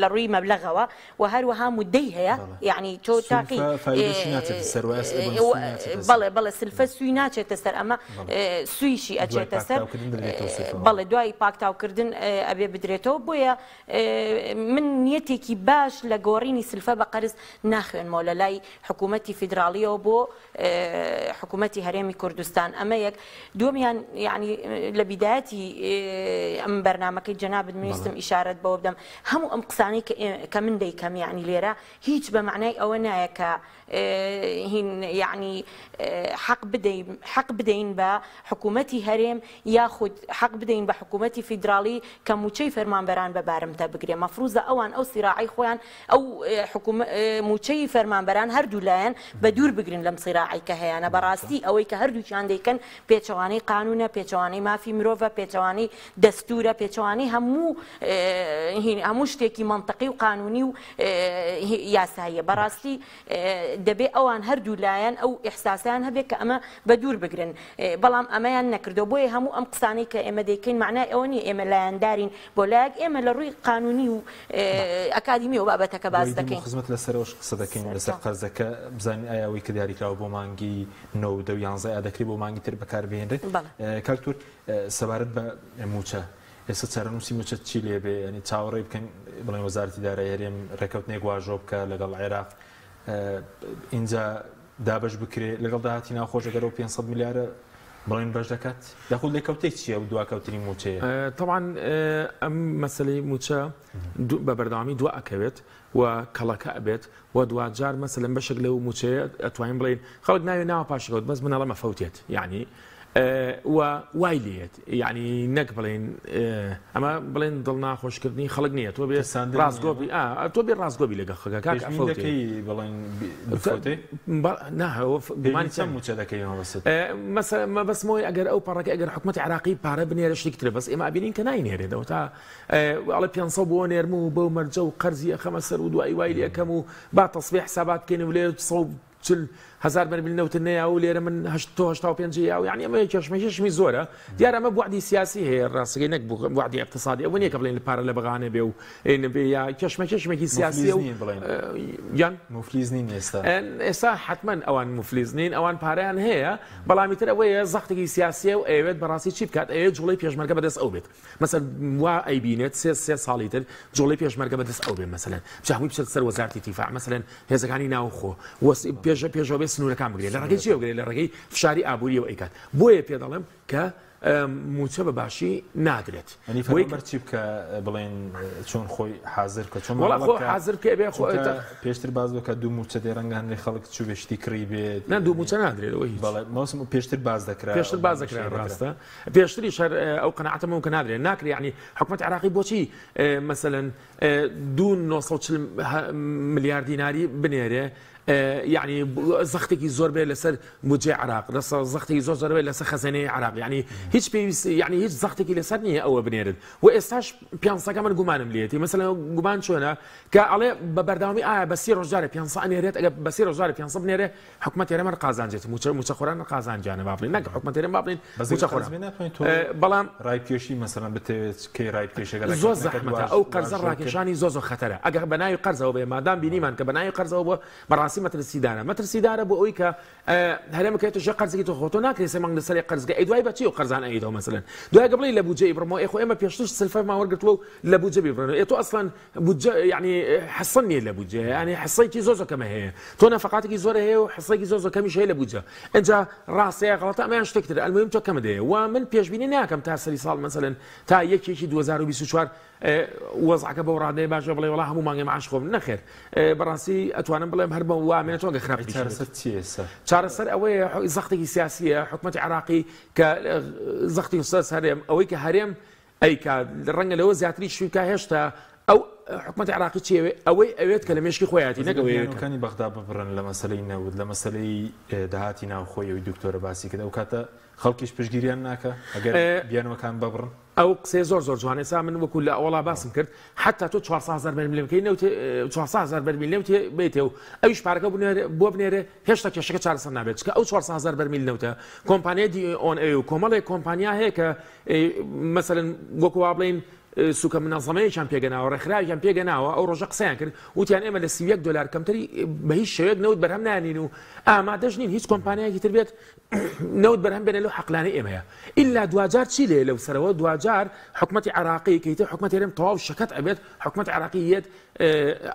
لە ڕووی مەبلەغەوە و هەروەها مدەی هەیە یعنی تۆ تاقی بەڵێ بەڵێ سلفە سوی ناچێتە سەر ئەمە سویشی ئەچێتە سەر بەڵێ دوای پاکتاوکردن ئەبێ بدرێتەوە بۆیە من نیەتێکی باش لە گۆڕینی سلفە بە قەرز ناخوێنمەوە لە لای حکوومەتی فیدراڵیەوە بۆ حکوومەتی هەرێمی کوردستان ئەمە یەک دووەمیان یعنی لە بیدایەتی ئەم بەرنمەکەی جەنابت منیستم ئیشارەت بەوە بدەم هەموو ئەم قسانەی کە من دەیکەم یعنی لێرە هیچ بە معنای ئەوە نایە کە هین یەعنی حەق بدەین حەق بدەین بە حکوومەتی هەرێم یاخود حەق بدەین بە حکوومەتی فیدراڵی کە مووچەی فەرمانبەران بە بارمتە بگرێ مەفروزە ئەوان ئەو سیراعەی خۆیان ئەو حکووم مووچەی فەرمانبەران هەردوو لایەن بە دوور بگرن لەم سیراعەی کە هەیانە بەڕاستی ئەوەی کە هەردووکیان دەیکەن پێچەوانەی قانوونە پێچەوانەی مافی مرۆڤە پێچەوانەی دەستوورە پێچەوانەی. پێچەوانەی هەموو هەموو شتێکی مەنتقی و قانونی و یاساییە. بەڕاستی دەبێ ئەوان هەردوو لایەن ئەو ئیحساسەیان هەبێ کە ئەمە بە دوور بگرن، بەڵام ئەمەیان نەکردووە. بۆیە هەموو ئەم قسانەی کە ئێمە دەیکەین مەعنای ئەوە نییە ئێمە لایەندارین بۆ لایەک، ئێمە لە ڕووی قانونی و ئەکادیمیەوە بابەتەکە باس دەکەین. خزمەت لەسەرەوەش قسە دەکەین لەسەر قەرزەکە، بزانین ئایا ئەوەی کە دیاریکراوە بۆ مانگی نۆ و دە و یانزە ئایا دەکرێت بۆ مانگی تر بەکاربهێنرێت؟ کاک تور سەبارەت بە مووچە، ئێستا چارەنووسی مووچە چی لێ بێ؟ یانی چاوەڕێی بکەین بڵێن وەزارەتی دارایی هەرێم ڕێکەوتنێک واژۆ بکە لەگەڵ عێراق ئینجا دابەش بکرێ لەگەڵ داهاتی ناوخۆش ئەگەر ئەو 500 ملیارە بڵێن بەش دەکات یاخود لێکەوتەی چییە و دواکەوتنی مووچەیە؟ تەبعەن ئەم مەسەلەی مووچە بە بەردەوامی دوا ئەکەوێت و کەڵەکە ئەبێت و دواجار مەسەلەن بەشێک لەو مووچەیە ئەتوانین بڵێین خەڵک ناوێ ناوە پاشەکەوت بەس من ئەڵێم ئەفەوتێت یعنی و وای لێت یعنی نەک بڵێن ئەمە بڵێن دڵناخۆشکردنی خەڵک نییە تۆ بێ ڕاستگۆبی تۆ بێ ڕاستگۆبی لەگەڵ خەڵکە کاک ئەفەوتێ بڵێن گومانی چەند مووچە دەکەی مەسەلەن مەبەستمەوەی ئەگەر ئەو پەڕەکە ئەگەر حکوومەتی عراقی پارە بنێرە شتێکی ترە بەس ئێمە ئەبینین کە ناینێرێتەوە تا ئەڵێ 500 بۆ نێرم و بەو مەرجە و قەرزی ئەخەمە سەر و دوایی وای لێکەم و با تەسبیح حسابات بکەین و لێ 140 هەزار بەرمیل نەوت نەیا و لێرە من هەشت تۆ 85 یا و یعنی ئەمە کێشمەکێشمی زۆرە دیارە ئەمە بوعدی سیاسی هەیە ڕاستەکەی نەک بوعدی اقتصادی ئەوە نییە کە بڵێن پارە لە بەغانە بێ و نەبێ یا کێشمەکێشمێکی سیاسیە و یان موفلیس نین ئێستا ئێستا حتمما ئەوان موفلیس نین ئەوان پارەیان هەیە بەڵامی تر ئەوەیە زەختێکی سیاسیە و ئەیەوێت بەڕاستی چی بکات ئەیەوێت جوڵەی پێشمەرگە بەدەست ئەو بێت مەسەل وا ئەیبینێت سێ سێ ساڵی تر جوڵەی پێشمەرگە بەدەست ئەو بێ مەسەلەن بچێ هەمووی بچێت سەر وەزارەتی دیفاع مەسەلەن هێزەکانی ناوخۆ وەس پێش پێشەوە بێ سنوورەکان بگرێت لە ڕێگەی چیەوە بگرێت لە ڕێگەی فشاری ئابووریەوە ئەیکات بۆیە پێ دەڵێم کە مووچە بە باشی نادرێت. یانی فەرمانبەر چی بکە بڵێن چۆن خۆی حازر بکە چۆن وەڵا خۆ حازر بکە بێ خۆ پێشتر باس بکە دوو مووچە دێ ڕەنگە هەندێک خەڵک چوو بێ شتی کڕی بێت نا دوو مووچە نادرێت ئەوە هیچ بەڵێ مەوسم پێشتر باس دەکرا پێشتر باس دەکرا ڕاستە پێشتریش هەر ئەو قەناعەتەم هەبوو کە نادرێت ناکرێ یعنی حکومەت عێراقی بۆچی مەسەلەن دوو 940 ملیار دیناری بنێرێ یعنی زەختێکی زۆر بێ لەسەر بودجەی عراق لەسەر زەختێکی زۆر زۆر بێ لەسەر خەزێنەی عراق یعنی هیچ پێویست یعنی هیچ زەختێکی لەسەر نییە ئەوە بنێرن و ئێستاش پیانسەکە من گومانم لێتی مەسەلەن گومان چۆنە کە ئەڵێ بە بەردەوامی ئایا بە سی ڕۆژ جارێ 500 ئەنێرێت ئەگەر بە سی ڕۆژ جارێ 500 بنێرێ حکومەت هەرێم هەر قازانجێتی موچە موچەخۆران هەر قازانجیانە با بڵێین نەک حکومەت هەرێم با بڵێین بەس موچەخۆران قەرز بێ ناتوانیت تۆ بەڵام ڕای بکێشی مەسەلەن بتەوێت کەی ڕای بکێشی ئەگەر زۆر ڕێککەوتنەکەت زەحمەتە واژ ئەو قەرزە واژۆ کرد ڕاکێشانی زۆر زۆر خەتەرە ئەگەر بە ناوی قەرزەوە بێ مادام بینیمان کە بە ناوی قەرزەوە بووە بەڕاستی مەترسیدارە مەترسیدارە بۆ ئەوەی کە هەرێم بکەوێتە ژێر قەرزێکی تۆ خۆ تۆ ناکرێ سێ مانگ لەسەر یەک قەرز بکەی ئەی دوای بە چی ئەو قەرزانە ئەیتەوە مەسەلەن دوای ئەگەر بڵێی لە بودجە ئەیبڕمەوە ئێ خۆ ئێمە پێشتر سلفەمان وەرگرتووە و لە بودجە بیبڕێنەوە ئێ تۆ ئەسڵەن بودجە یعنی حسە نییە لە بودجە یعنی حسەیەکی زۆر زۆر کەمە هەیە تۆ نەفەقاتێکی زۆر هەیە و حسەیەکی زۆر زۆر کەمیش هەیە لە بودجە ئینجا ڕاستە یا غەڵەتە ئەمەیان شتێکی ترە ئەلمهم تۆ کەمت هەیە و من پێشبینی ناکەم تا سەری ساڵ مەسەلەن تا یەک یەکی 2024 وەزعەکە بەو ڕادەیە باشە بڵێ وەڵا هەموو مانگێ معاش خۆم نەخێر بەڕاستی ئەتوانم بڵێم هەر بە وا مێنێتەوە گە خراپتریش بێت. چارەسەر چییە ئێستا؟ چارەسەر ئەوەیە زەختێکی سیاسییە حکومەتی عێراقی کە زەختی سەر هەرێم ئەوەی کە هەرێم ئەیکات ڕەنگە لەوە زیاتریش بکا هێشتا ئەو حکومەتی عێراقی چی ئەوێ ئەوەی ئەوێت کە لە مێشکی خۆیەتی نەک ئەوەی ئەوێت کە بیانووەکانی بەغدا ببڕن لە مەسەلەی نەوت لە مەسەلەی داهاتی ناوخۆی ئەوی دکتۆرە باسی کرد ئەو کاتە خەڵکیش پشتگیریان ناکا ئەگەر بیانووەکان ببڕن؟ ئەو قسەیە زۆر زۆر جوانە ئێستا من وەکو لە ئەوەڵا باسم کرد حتا تۆ 400 هەزار بەرمیل بکەی نەوت 400 هەزار بەرمیل نەوت بێتێ و ئەویش پارەکە بۆ بنێرێ هێشتا کێشەکە چارەسەر نابێت چکە ئەو 400 هەزار بەرمیل نەوتە کۆمپانیای دی ئۆن ئەی و کۆمەڵێک کۆمپانیا هەیە کە مەسەلەن وەکو وا بڵێین سوکە منەزەمەیەکیان پێگەناوە ڕێکخراوێکیان پێگەناوە ئەو ڕۆژە قسەیان کرد وتیان ئێمە لە 31 دلار کەمتری بە هیچ شێوەیەک نەوت بەرهەم نانین و ئامادەش نین هیچ کۆمپانیایەکی تر بێت نەوت بەرهەم بێنێ لەو حەقلانەی ئێمەیە ئیلا دواجار چی لێ لەو سەرەوە دواجار حکومەتی عراقی کە ئیتر حکومەتی هەرێم تەواو شەکەت ئەبێت حکومەتی عراقی یەت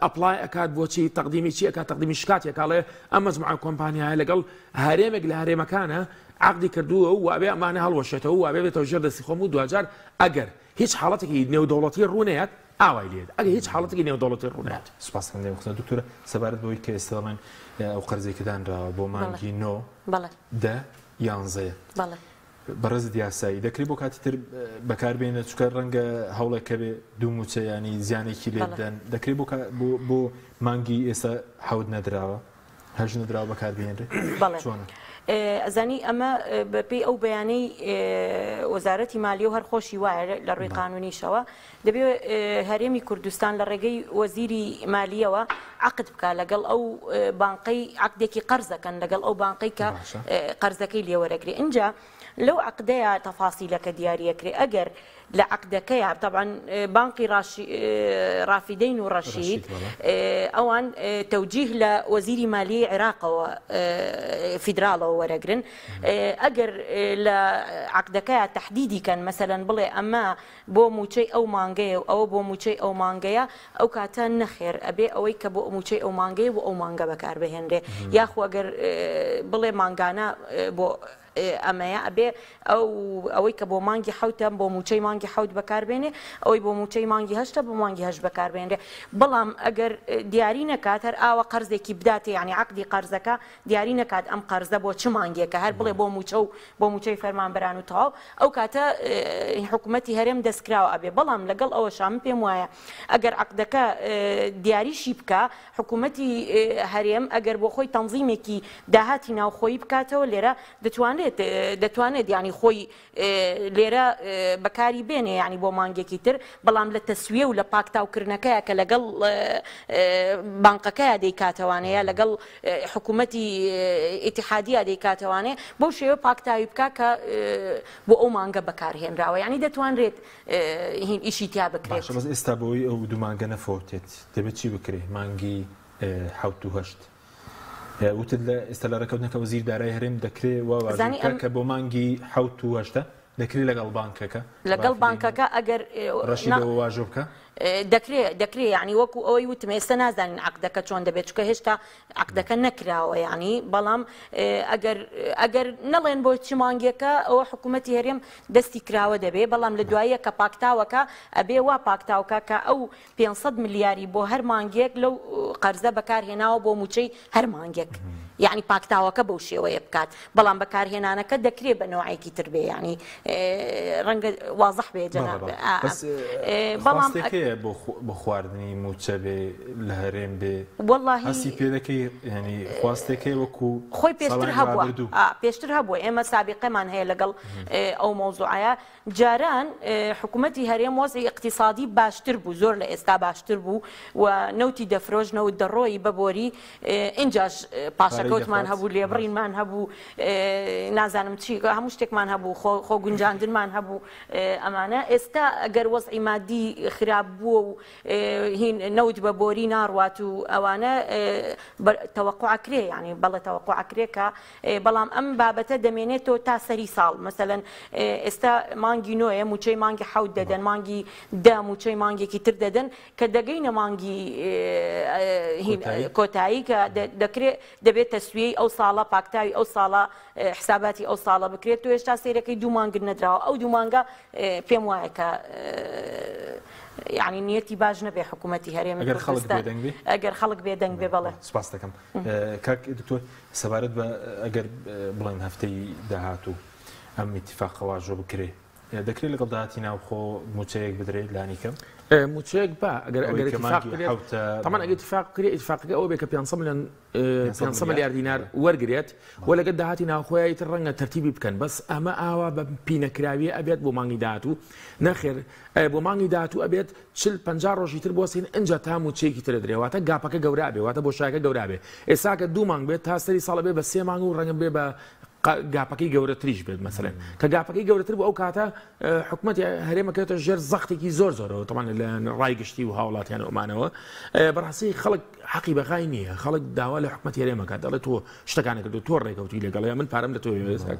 apply ئەکات بۆچی تەقدیمی چی ئەکات تەقدیمی شکاتی ئەکاڵێ ئەم مەجموعە کۆمپانیایە لەگەڵ هەرێمێک لە هەرێمەکانە عەقدی کردووە و وابێ ئەمانە هەڵوەشێتەوە و وابێ بێتەوە ژێر دەستی خۆم و دواجار ئەگەر هیچ حاڵەتێکی نێودەوڵەتی ڕوونەیات ئاوای لێت ئەگەر هیچ حاڵەتێکی نێودەوڵەتی ڕوونەیات. سوپاس هەندێک وەختە دکتۆرە سەبارەت بەوەی کە ئێستا دەڵێن ئەو قەرزەی کە دانراوە بۆ مانگی نۆ دە یانزەیە بەڕێزت یاسایی دەکرێت بۆ کاتی تر بەکار بێنێت چونکە ڕەنگە هەوڵێک هەبێ دوو مووچە ینی زیانێکی لێ بدەن دەکرێت بۆ مانگی ئێستا حەوت نەدراوە هەشت نەدراوە بەکار بهێنرێت بەڵێ چۆنە؟ ئەزانی ئەمە بەپێی ئەو بەیانەی وەزارەتی مالیە و هەر خۆشی وایە لە ڕووی قانونیشەوە دەبێ هەرێمی کوردستان لە ڕێگەی وەزیری مالیەوە عەقد بکا لەگەڵ ئەو بانقەی عەقدێکی قەرزەکەن لەگەڵ ئەو بانقەی کە قەرزەکەی لێوەرەگرێ ئینجا لەو عەقدەیا تەفاسیلەکە دیاریەکرێ ئەگەر لە عەقدەکەیا تەبعەن بانقی ڕافیدەین و ڕەشید ئەوان تەوجیه لە وەزیری مالیەی عێراقەوە فیدراڵەوە وەرەگرن ئەگەر لە عەقدەکەیا تەحدیدی کەن مەسەلەن بڵێ ئەمە بۆ مووچەی ئەو مانگەیە و ئەوە بۆ مووچەی ئەو مانگەیە ئەو کاتە نەخێر ئەبێ ئەوەی کە بۆ مووچەی ئەو مانگەیە بۆ ئەو مانگە بەکاربهێنرێ یاخو ئەگەر بڵێ مانگانە بۆ ئەمەیە ئەبێ ئەو ئەوەی کە بۆ مانگی حەوتە بۆ مووچەی مانگی حەوت بەکاربێنێ ئەوەی بۆ مووچەی مانگی هەشتە بۆ مانگی هەشت بەکاربێنرێ بەڵام ئەگەر دیاری نەکات هەر ئاوە قەرزێکی بداتێ یعنی عەقدی قەرزەکە دیاری نەکات ئەم قەرزە بۆ چ مانگێکە هەر بڵێ بۆ مووچە و بۆ مووچەی فەرمانبەران و تەواو ئەو کاتە حکوومەتی هەرێم دەستکراوە ئەبێ بەڵام لەگەڵ ئەوەشا من پێم وایە ئەگەر عەقدەکە دیاریشی بکا حکوومەتی هەرێم ئەگەر بۆ خۆی تەنزیمێکی داهاتی ناوخۆیی بکاتەوە لێرە دەتوانێت دەتوانێت یانی خۆی لێرە بەکاری بێنێ یانی بۆ مانگێکی تر بەڵام لە تەسویە و لە پاکتاوکردنەکەیە کە لەگەڵ بانقەکەیا دەیکاتەوانێ یا لەگەڵ حکوومەتی ئیتیحادیا دەیکاتەوانێ بەو شێوە پاکتاوی بکا کە بۆ ئەو مانگە بەکارهێنراوە یانی دەتوانرێت هین ئیشی تیا بکرێت. باشە بەس ئێستا بۆی ئەو دوو مانگە نەفەوتێت دەبێت چی بکرێ مانگی حەوت و هەشت وتت لە ئێستا لە ڕێکەوتنەکە وەزیر دارای هەرێم دەکرێ وا واژوو زانی بکا ئەم کە بۆ مانگی حەوت و هەشتە دەکرێ لەگەڵ بانکەکە لەگەڵ ڕافدەین و بانکەکە ئەگەر نا ڕەشیدەوە واژۆ بکا؟ دەکرێ دەکرێ یانی وەکو ئەوەی وتم ئێستا نازانین عەقدەکە چۆن دەبێت چونکە هێشتا عەقدەکە نەکراوە یانی بەڵام ئەگەر ئەگەر نەڵێن بۆ چ مانگێکە ئەوە حکوومەتی هەرێم دەستی کراوە دەبێ بەڵام لە دواییە کە پاکتاوەکە ئەبێ وا پاکتاوکە کە ئەو 500 ملیاری بۆ هەر مانگێک لەو قەرزە بەکارهێناوە بۆ مووچەی هەر مانگێک یعنی پاکتاوەکە بەو شێوەیە بکات بەڵام بەکارهێنانەکە دەکرێ بە نەوعێکی تر بێ یعنی ڕەنگە وازح بێ جەناب بەس بەڵام خواستێک هەیە بۆ خواردنی مووچە بێ لە هەرێم بێ وەڵاهی هەستی پێ دەکەی یعنی خواستێک هەیە وەکو خۆی پێشتر ساڵانی هەبووە ڕابردوو پێشتر هەبووە ئێمە سابیقەمان هەیە لەگەڵ ئەو مەوزوعەیە جاران حکومەتی هەرێم وەزعی ئیقتیسادی باشتر بوو زۆر لە ئێستا باشتر بوو و نەوتی دەفرۆشت نەوت دەڕۆیی بە بۆری ئینجاش پاشەکەوتمان هەبوو لێبڕینمان هەبوو نازانم چی هەموو شتێکمان هەبوو خۆ گونجاندنمان هەبوو ئەمانە ئێستا ئەگەر وەزعی مادی خراپ بووە و هین نەوت بە بۆری ناڕوات و ئەوانە تەوەقوع ئەکرێ یانی بەڵێ تەوەقوع ئەکرێ کە بەڵام ئەم بابەتە دەمێنێتەوە تا سەری ساڵ مەسەلەن ئێستا مانگی نۆیە موچەی مانگی حەوت دەدەن مانگی دە موچەی مانگێکی تر دەدەن کە دەگەینە مانگی کۆتایی کە دەکرێت دەبێت تەسویەی ئەو ساڵە پاکتاوی ئەو ساڵە حساباتی ئەو ساڵە بکرێت تۆ هێشتا سەیرەکەی دوو مانگت نەدراوە ئەو دوو مانگە پێم وایە کە یعنی نیەتی باش نەبێ حکوومەتی هەرێمی ئەگەر خەڵک کوردستان بێدەنگ بێ ئەگەر خەڵک بێدەنگ بێ بەڵێ سپاس دەکەم کاک دکتۆر سەبارەت بە ئەگەر بڵێن هەفتەی داهاتوو ئەم ئیتیفاقە واژۆ بکرێ دەکرێت لەگەڵ داهاتی ناوخۆ مووچەیەک بدرێت لانی کەم؟ مووچەیەک با ئەگەر ئەگەر ئیتیفاق بکرێت تەمان ئەگەر ئیتیفاق بکرێت ئیتیفاقەکە ئەوە بێ کە 500 ملیۆن 500 ملیار دینار وەرگرێت و لەگەڵ داهاتی ناوخۆیە ئیتر ڕەنگە تەرتیبی بکەن بەس ئەمە ئاوا بە پینەکراویە ئەبێت بۆ مانگی داهاتوو نەخێر بۆ مانگی داهاتوو ئەبێت 40 50 ڕۆژی تر بۆسین ئینجا تا مووچەیەکی تر ئەدرێ واتە gap ەکە گەورە ئەبێ واتە بۆشایەکە گەورە ئەبێ ئێستا کە دوو مانگ بێت تا سەری ساڵ ئەبێ بە سێ مانگ و ڕەنگە بێ بە gap ەکەی گەورەتریش بێت مەسەلەن کە gap ەکەی گەورەتر بوو ئەو کاتە حکومەتی هەرێمەکەێتە ژێر زەختێکی زۆر زۆرەوە تەمان لەلایەن ڕای گشتی و هاوڵاتیان ئەمانەوە بەڕاستی خەڵک حەقی بەغای نییە خەڵک داوا لە حکومەتی هەرێمەکات دەڵێت تۆ شتەکانە کردو تۆ ڕێکەوتی لەگەڵ من پارەم لە تۆ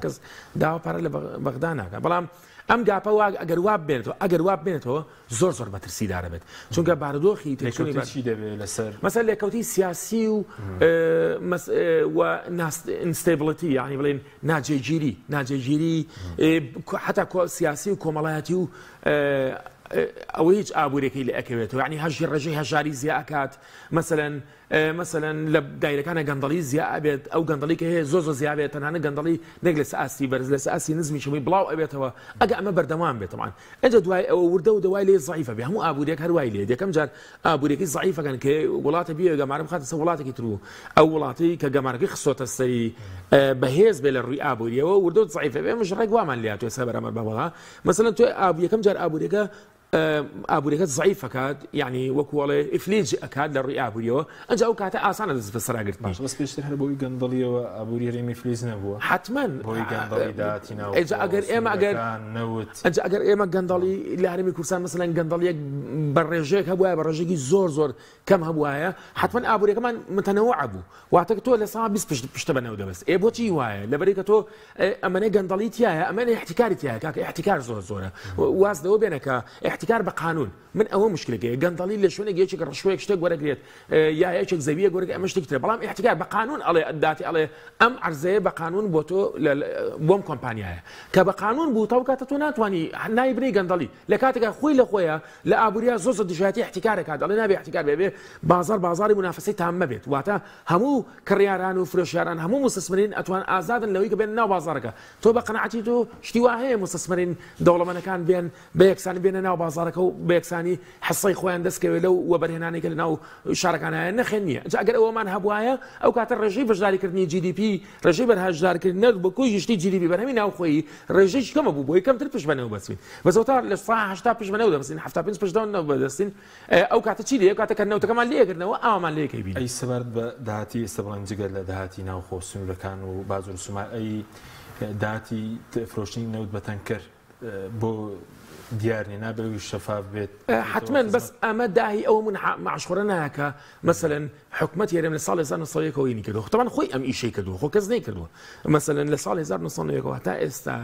کەس داوا پارە لە بەغدا ناکە بەڵام ئەم gap ە وا ئەگەر وا بێنێتەوە ئەگەر وا بێنێتەوە زۆر زۆر مەترسیدارە بێت چونکە بارودۆخی تێکچوونی لێکەوتەی چی دەبێت لەسەر مەسەل لێکەوتی سیاسی و و instability یعنی بڵێن ناجێگیری ناجێگیری حتا سیاسی و کۆمەڵایەتی و ئەوە هیچ ئابوورەکەی لە ئەکەوێتەوە یعنی هەژی ڕێژەی هەژاری زیا ئەکات مەسەلەن مەسەلەن لە دایرەکانە گەندەڵی زیا ئەبێت ئەو گەندەڵی کە هەیە زۆر زۆر زیا بێت تەنانە گەندەڵی نەک لەسەر ئاستی بەرز لەسەر ئاستی نزمیش هەمووی بڵاو ئەبێتەوە ئەگە ئەمە بەردەوام بێت تەبعەن ئەجا دوای ئەوە وردە وردە وای لێ زەعیفە بێ هەموو ئابووریەک هەر وای لێ یەکەم جار ئابووریەکەی زەعیفەکەن کە وڵاتە بیەوێ گەمارە بخاتە سەر وڵاتێکی تر و ئەو وڵاتەی کە گەمارەکەی خستۆتە سەری بەهێز بێ لە ڕووی ئابووریەوە وردە زەعیفە بێ ئێمەش ڕێک وامان لێ هاتووە ئێستا بەرامبەر بە بەغا مەسەلەن تۆ یەکەم جار ئابووریەکە ئابووریەکەت زەعیف ئەکات یعنی وەکو ئەڵێ ئیفلیج ئەکات لە ڕووی ئابووریەوە ئەنجا ئەو کاتە ئاسانە دەست بەسەراگرتنی. باشە بەس پێشتر هەر بەهۆی گەندەڵیەوە ئابووری هەرێم ئیفلیج نەبووە؟ حەتمەن بەهۆی گەندەڵی داهاتی ناوخۆ، ئەجا ئەگەر ئێمە ئەگەر سنوورەکان، نەوت. ئەجا ئەگەر ئێمە گەندەڵی لە هەرێمی کوردستان مەسەلەن گەندەڵیەک بە ڕێژەیەک هەبوایە بە ڕێژەیەکی زۆر زۆر کەم هەبوایە حەتمەن ئابووریەکەمان متەنەوع بوو واتە تۆ لە سا 20 پشت پشتە بە نەوت دەبەست ئێ بۆچی وایە لەبەری کە تۆ ئەمەنە گەندەڵی تایە ئەمەنە احتکاری تایە کاکە احتکار زۆر زۆرە واز لەوە بێنە کە احتکار بە قانون من ئەوە مشکلەکەی گەندەڵی لە شوێنێک یەکێک ڕشوەیەک شتێک وەرەگرێت یا یەکێک زەویەک وەرەگرێت ئەمە شتێکی ترە بەڵام احتکار بە قانون ئەڵێ داتی ئەڵێ ئەم عەرزەیە بە قانون بۆ تۆ بۆم کۆمپانیایە کە بە قانون بوو تاو کاتە تۆ ناتوانانی ناوی بنەی گەندەڵی لە کاتێکا خۆی لە خۆیە لە ئابووریا زۆر زۆر دژایەتی احتکار ئەکات ئەڵێ نابێ احتکار بێ بێ بازاڕ بازاڕی مونافەسەی تامە بێت واتە هەموو کڕیاران و فرۆشیاران هەموو موستەسمرین ئەتوان ئازادن لەوەی کە بێن ناو بازاڕەکە تۆ بە قەناعەتی تۆ شتی وا هەیە موستەسمرین دەوڵەمەنەکان بێن بە یەکسانی بێنە ناو بازاڕەکە و بە یەکسانی حسەی خۆیان دەستکەوێت لەو وەبەرهێنانەی کە لە ناو شارەکان هەیە نەخێر نییە جا ئەگەر ئەوەمان هەبوایە ئەو کاتە ڕێژەی بەشداریکردنی GDP ڕێژەی بەرهەشدارکردن نەک بە کۆی گشتی GDP بەرهەمی ناوخۆیی ڕێژەی کەمە بوو بۆی کەمتر پشت بە نەوت بەستین بەس ئەوتا لە سا 80 پشت بە نەوت دەبەستین 75 پشت بە نەوت بەدەستین ئەو کاتە چی لێ ئەو کاتە کە نەوتەکەمان لێ ئەگرنەوە ئاوامان لێ کەی بین. ئەی سەبارەت بە داهاتی ئێستا بڵێن جگە لە داهاتی ناوخۆ سنوورەکان و باج و رسومات ئەی داهاتی فرۆشتنی نەوت بە تەنکەر بۆ دیار نیە نابێ ئەویش شەفاف بێت؟ حەتمەن بەس ئەمە داهی ئەوە من معاشخۆرە ناکە مەسەلەن حکومەت هەرێم لە ساڵی 1990 ەوە ینی کردووە تەبعەن خۆی ئەم ئیشەی کردووە خۆ کەس نەیکردووە مەسەلەن لە ساڵی 1990ەوە تا ئێستا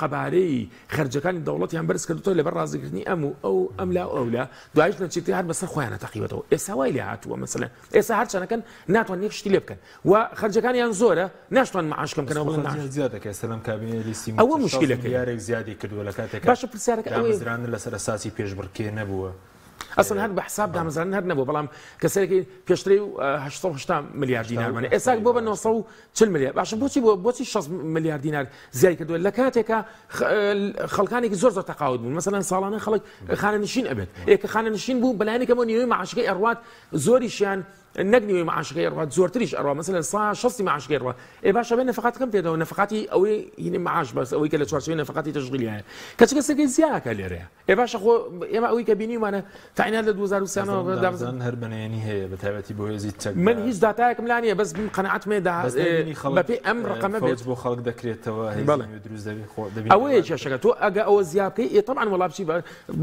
قەبارەی خەرجەکانی دەوڵەتیان بەرز کردووە لەبەر ڕازیکردنی ئەم و ئەو ئەم لا و ئەولا دوایش نەچێتی هەر بەسەر خۆیانە تەقیوەتەوە ئێستا وای لێ هاتووە مەسەلەن ئێستا هەرچەنەکەن ناتوان یەک شتی لێ بکەن و خەرجەکانیان زۆرە ناشتوان معاش کەم کەنەوە بڵێن معاش زیاد دەکەن ئێستا لەم کابینەیە لیستی ئەوە مشکلەکەیە ملیارێک زیادی کردووە لە کاتێکا باشە پرسیارەکە ئەوەیە دامەزراندن لەسەر ئەساسی پێشبڕکێ نەبووە. ئەسڵەن هەر بە حساب دامەزراندن هەر نەبووە بەڵام کە سەرەکی پێشترەی 880 ملیار دینارمان ئێستا بۆ بە 940 ملیار باشە بۆچی بۆ بۆچی 60 ملیار دینار زیای کردووە لە کاتێکا خەڵکانێکی زۆر زۆر تەقاوت بوون مەسەلەن ساڵانە خەڵک خانەنشین ئەبێت ئێ کە خانەنشین بوو بەلایەنی کەمەوە نیوەی معاشەکەی ئەڕوات زۆریشیان نەک نیوەی معاشەکەی ئەڕوات زۆرتریش ئەڕوا مەسەلەن سا شەستی معاشەکەی ئەڕوا ئێ باشە بێ نەفەقاتەکەم پێدەوە نەفەقاتی ئەوەی هینی معاش بەس ئەوەی کە لە چوارچێوەی نەفەقاتی تەشغیلی هەیە کەچی کەسێکی زیاکە لێرەیە ئێ باشە خۆ ئێمە ئەوەی کە بینیمانە تاینات لە 2023 دامەزراندن هەر بەنەیەنی هەیە بە تایبەتی بۆ هێزی چەکدار من هیچ داتایەکم لا نییە بەس من قەناعەتم هەیە دا بەپێی ئەم ڕقەمە بێت بۆ خەڵک دەکرێتەوە هێزی نوێ دروست دەبێت خۆ دەبینی ئەوەیە کێشەکە تۆ ئەگە ئەوە زیا بکەی ئێ تەبعەن وەڵا بچی بە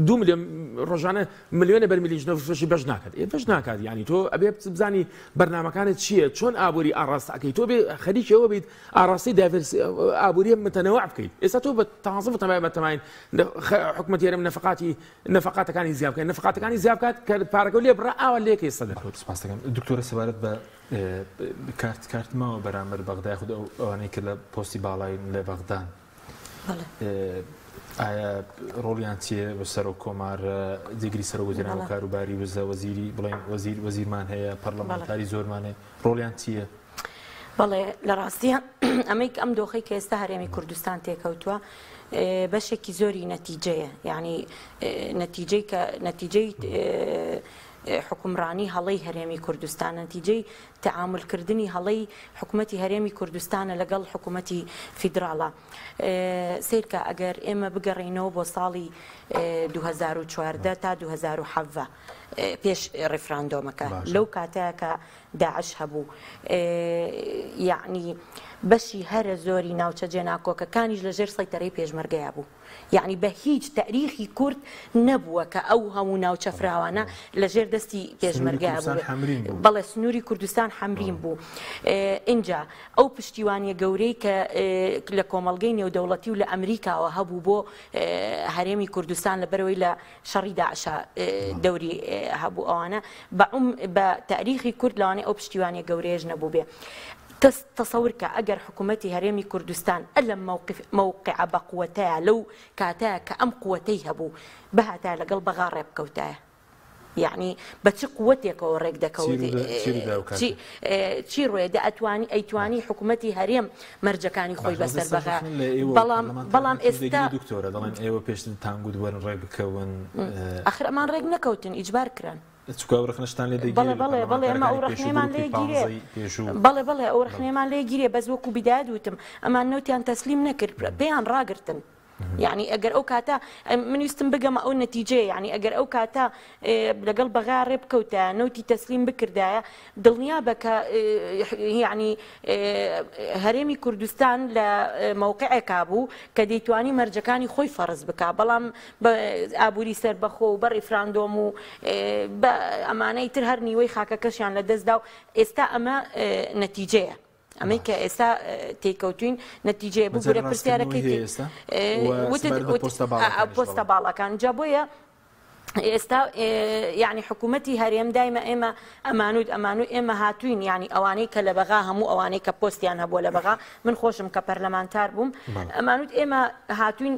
دوو ملیۆن ڕۆژانە ملیۆنە بەرمیلیش نەوت فرۆشی بەش ناکات ئێ بەش ناکات یعنی تۆ ئەبێ بزانی بەرنامەکانت چییە چۆن ئابووری ئاڕاستە ئەکەی تۆ بێ خەریکی ئەوە بیت ئاڕاستەی دایڤرس ئابووریە متەنەوع بکەیت ئێستا تۆ بە تازە بە تەماین حکومەت هەرێم نەفقاتی نەفقاتەکانی زیاد بکەن نەفقاتەکانی زیاد بکات کە پارەکە لێ بڕا ئاوا لێکەی ئێستا دەکەوت. سپاس دەکەم دکتۆرە سەبارەت بە کارت کارت ماوە بەرامبەر بەغدا یاخود ئەوانەی کە لە پۆستی باڵاین لە بەغدان ئایا ڕۆڵیان چییە بە سەرۆک کۆمار جێگری سەرۆک وەزیران و کاروباری وزە وەزیری بڵێن وەزیر وەزیرمان هەیە پەرلەمانتاری زۆرمان هەیە ڕۆڵیان چییە؟ بەڵێ لە ڕاستیە ئەمەی ئەم دۆخەی کە ئێستا هەرێمی کوردستان تێکەوتووە بەشێکی زۆری نەتیجەیە یعنی نەتیجەی کە نەتیجەی حکومڕانی هەڵەی هەرێمی کوردستان نەتیجەی تەعامولکردنی هەڵەی حکومەتی هەرێمی کوردستانە لەگەڵ حکومەتی فیدراڵە. سەیرکە ئەگەر ئێمە بگەڕێینەوە بۆ ساڵی 2014 تا 2017 پێش ڕیفراندۆمەکە لەو کاتە کە داعش هەبوو یعنی بەشی هەرە زۆری ناوچە جێناکۆکەکانیش لەژێر سەیتەرەی پێشمەرگەیا بوو. یەعنی بە هیچ تاریخی کورد نەبووە کە ئەو هەموو ناوچە فراوانە لە ژێر دەستی پێشمەرگە بوو. بەڵێ سنووری کوردستان حەمرین بوو. ئینجا ئەو پشتیوانیە گەورەی کە لە کۆمەڵگەی نێودەوڵەتی و لە ئەمریکاوە هەبوو بۆ هەرێمی کوردستان لەبەرەوەی لە شەڕی داعشا دەوری هەبوو ئەوانە بە تاریخی کورد لەوانەیە ئەو پشتیوانیە گەورەیەش نەبووبێ. تەسەور کە ئەگەر حکوومەتی هەرێمی کوردستان ئەلەم مەوقف مەوقعە بە قوەتەیە لەو کاتەیە کە ئەم قوەتەی هەبوو بهاتایە لەگەڵ بەغا ڕێ بکەوتایە یەعنی بە چ قوەتێکەوە ڕێک دەکەوت چی ڕوێ دە ئەتوانی ئەیتوانی حکوومەتی هەرێم مەرجەکانی خۆی بەسەر بەغا بەڵام بەڵام ئێستا دکتۆرە دەڵێن ئێوە پێشتر تانگوت وەرن ڕێک بکەون ئەخر ئەمان ڕێک نەکەوتن ئیجبار کران. چونکە ئەو ڕەخنەشتان لێ دەگیرێ بەڵێ بەڵێ بەڵێ ئەمە ئەو ڕەخنەیەمان لێ گیرێ بەڵێ بەڵێ ئەو ڕەخنەیەمان لێ گیرێ بەس وەکو بیدایەت وتم ئەمان نەوتیان تەسلیم نەکرد پێیان ڕاگرتن. یعنی ئەگەر ئەو کاتە من ویستم بگەمە ئەو نەتیجەیە یعنی ئەگەر ئەو کاتە لەگەڵ بەغا ڕێ بکەوتایە نەوتی تەسلیم بکردایە دڵنیا بە کە یعنی هەرێمی کوردستان لە مەوقعێکا بوو کە دەیتوانی مەرجەکانی خۆی فەرز بکا بەڵام بە ئابووری سەربەخۆ و بە ڕیفراندۆم و بە ئەمانەی تر هەر نیوەی خاکەکەشیان لە دەستدا و ئێستا ئەمە نەتیجەیە ئەمەی کە ئێستا تێکەوتوین نەتیجەیە ببورە پرسیارەکەی پۆستە باڵاکان جا بۆیە ئێستا یعنی حکوومەتی هەرێم دایمە ئێمە ئەمانوت ئەمانو ئێمە هاتوین یعنی ئەوانەی کە لە بەغا هەموو ئەوانەی کە پۆستیان هەبووە لە بەغا من خۆشم کە پەرلەمانتار بووم ئەمانوت ئێمە هاتوین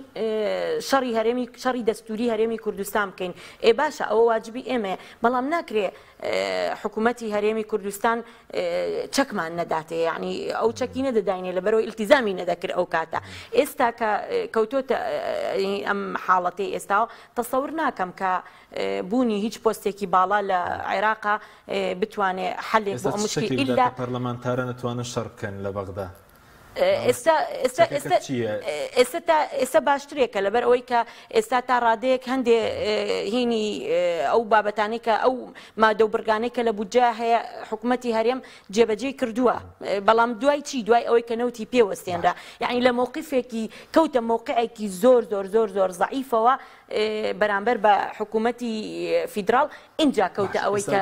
شەڕی هەرێمی شەڕی دەستوری هەرێمی کوردستان بکەین ئێ باشە ئەوە واجبی ئێمەیە بەڵام ناکرێ حکوومەتی هەرێمی کوردستان چەکمان نەداتێ یعنی ئەو چەکی نەدەداینێ لەبەرەوە ئیلتیزامی نەدەکرد ئەو کاتە ئێستا کە کەوتۆتە ئەم حاڵەتەی ئێستاوە تەسەور ناکەم کە بوونی هیچ پۆستێکی باڵا لە عێراقا بتوانێ حەلێک بۆ ئەم مشکل ئیلا پەرلەمانتاران ئەتوانن شەڕ بکەن لە بەغدا. ئێستا ئێستا ئێستا ئێستا تا ئێستا باشترێکە لەبەر ئەوەی کە ئێستا تا ڕادەیەک هەندێ هینی ئەو بابەتانەی کە ئەو مادە و بڕگانەی کە لە بودجە هەیە حکوومەتی هەرێم جێبەجێی کردووە بەڵام دوای چی دوای ئەوەی کە نەوتی پێوەستێنرا یعنی لە مەوقفێکی کەوتە مەوقعێکی زۆر زۆر زۆر زۆر زەعیفەوە بەرامبەر بە حکوومەتی فیدراڵ ئینجا کەوتە ئەوەی کە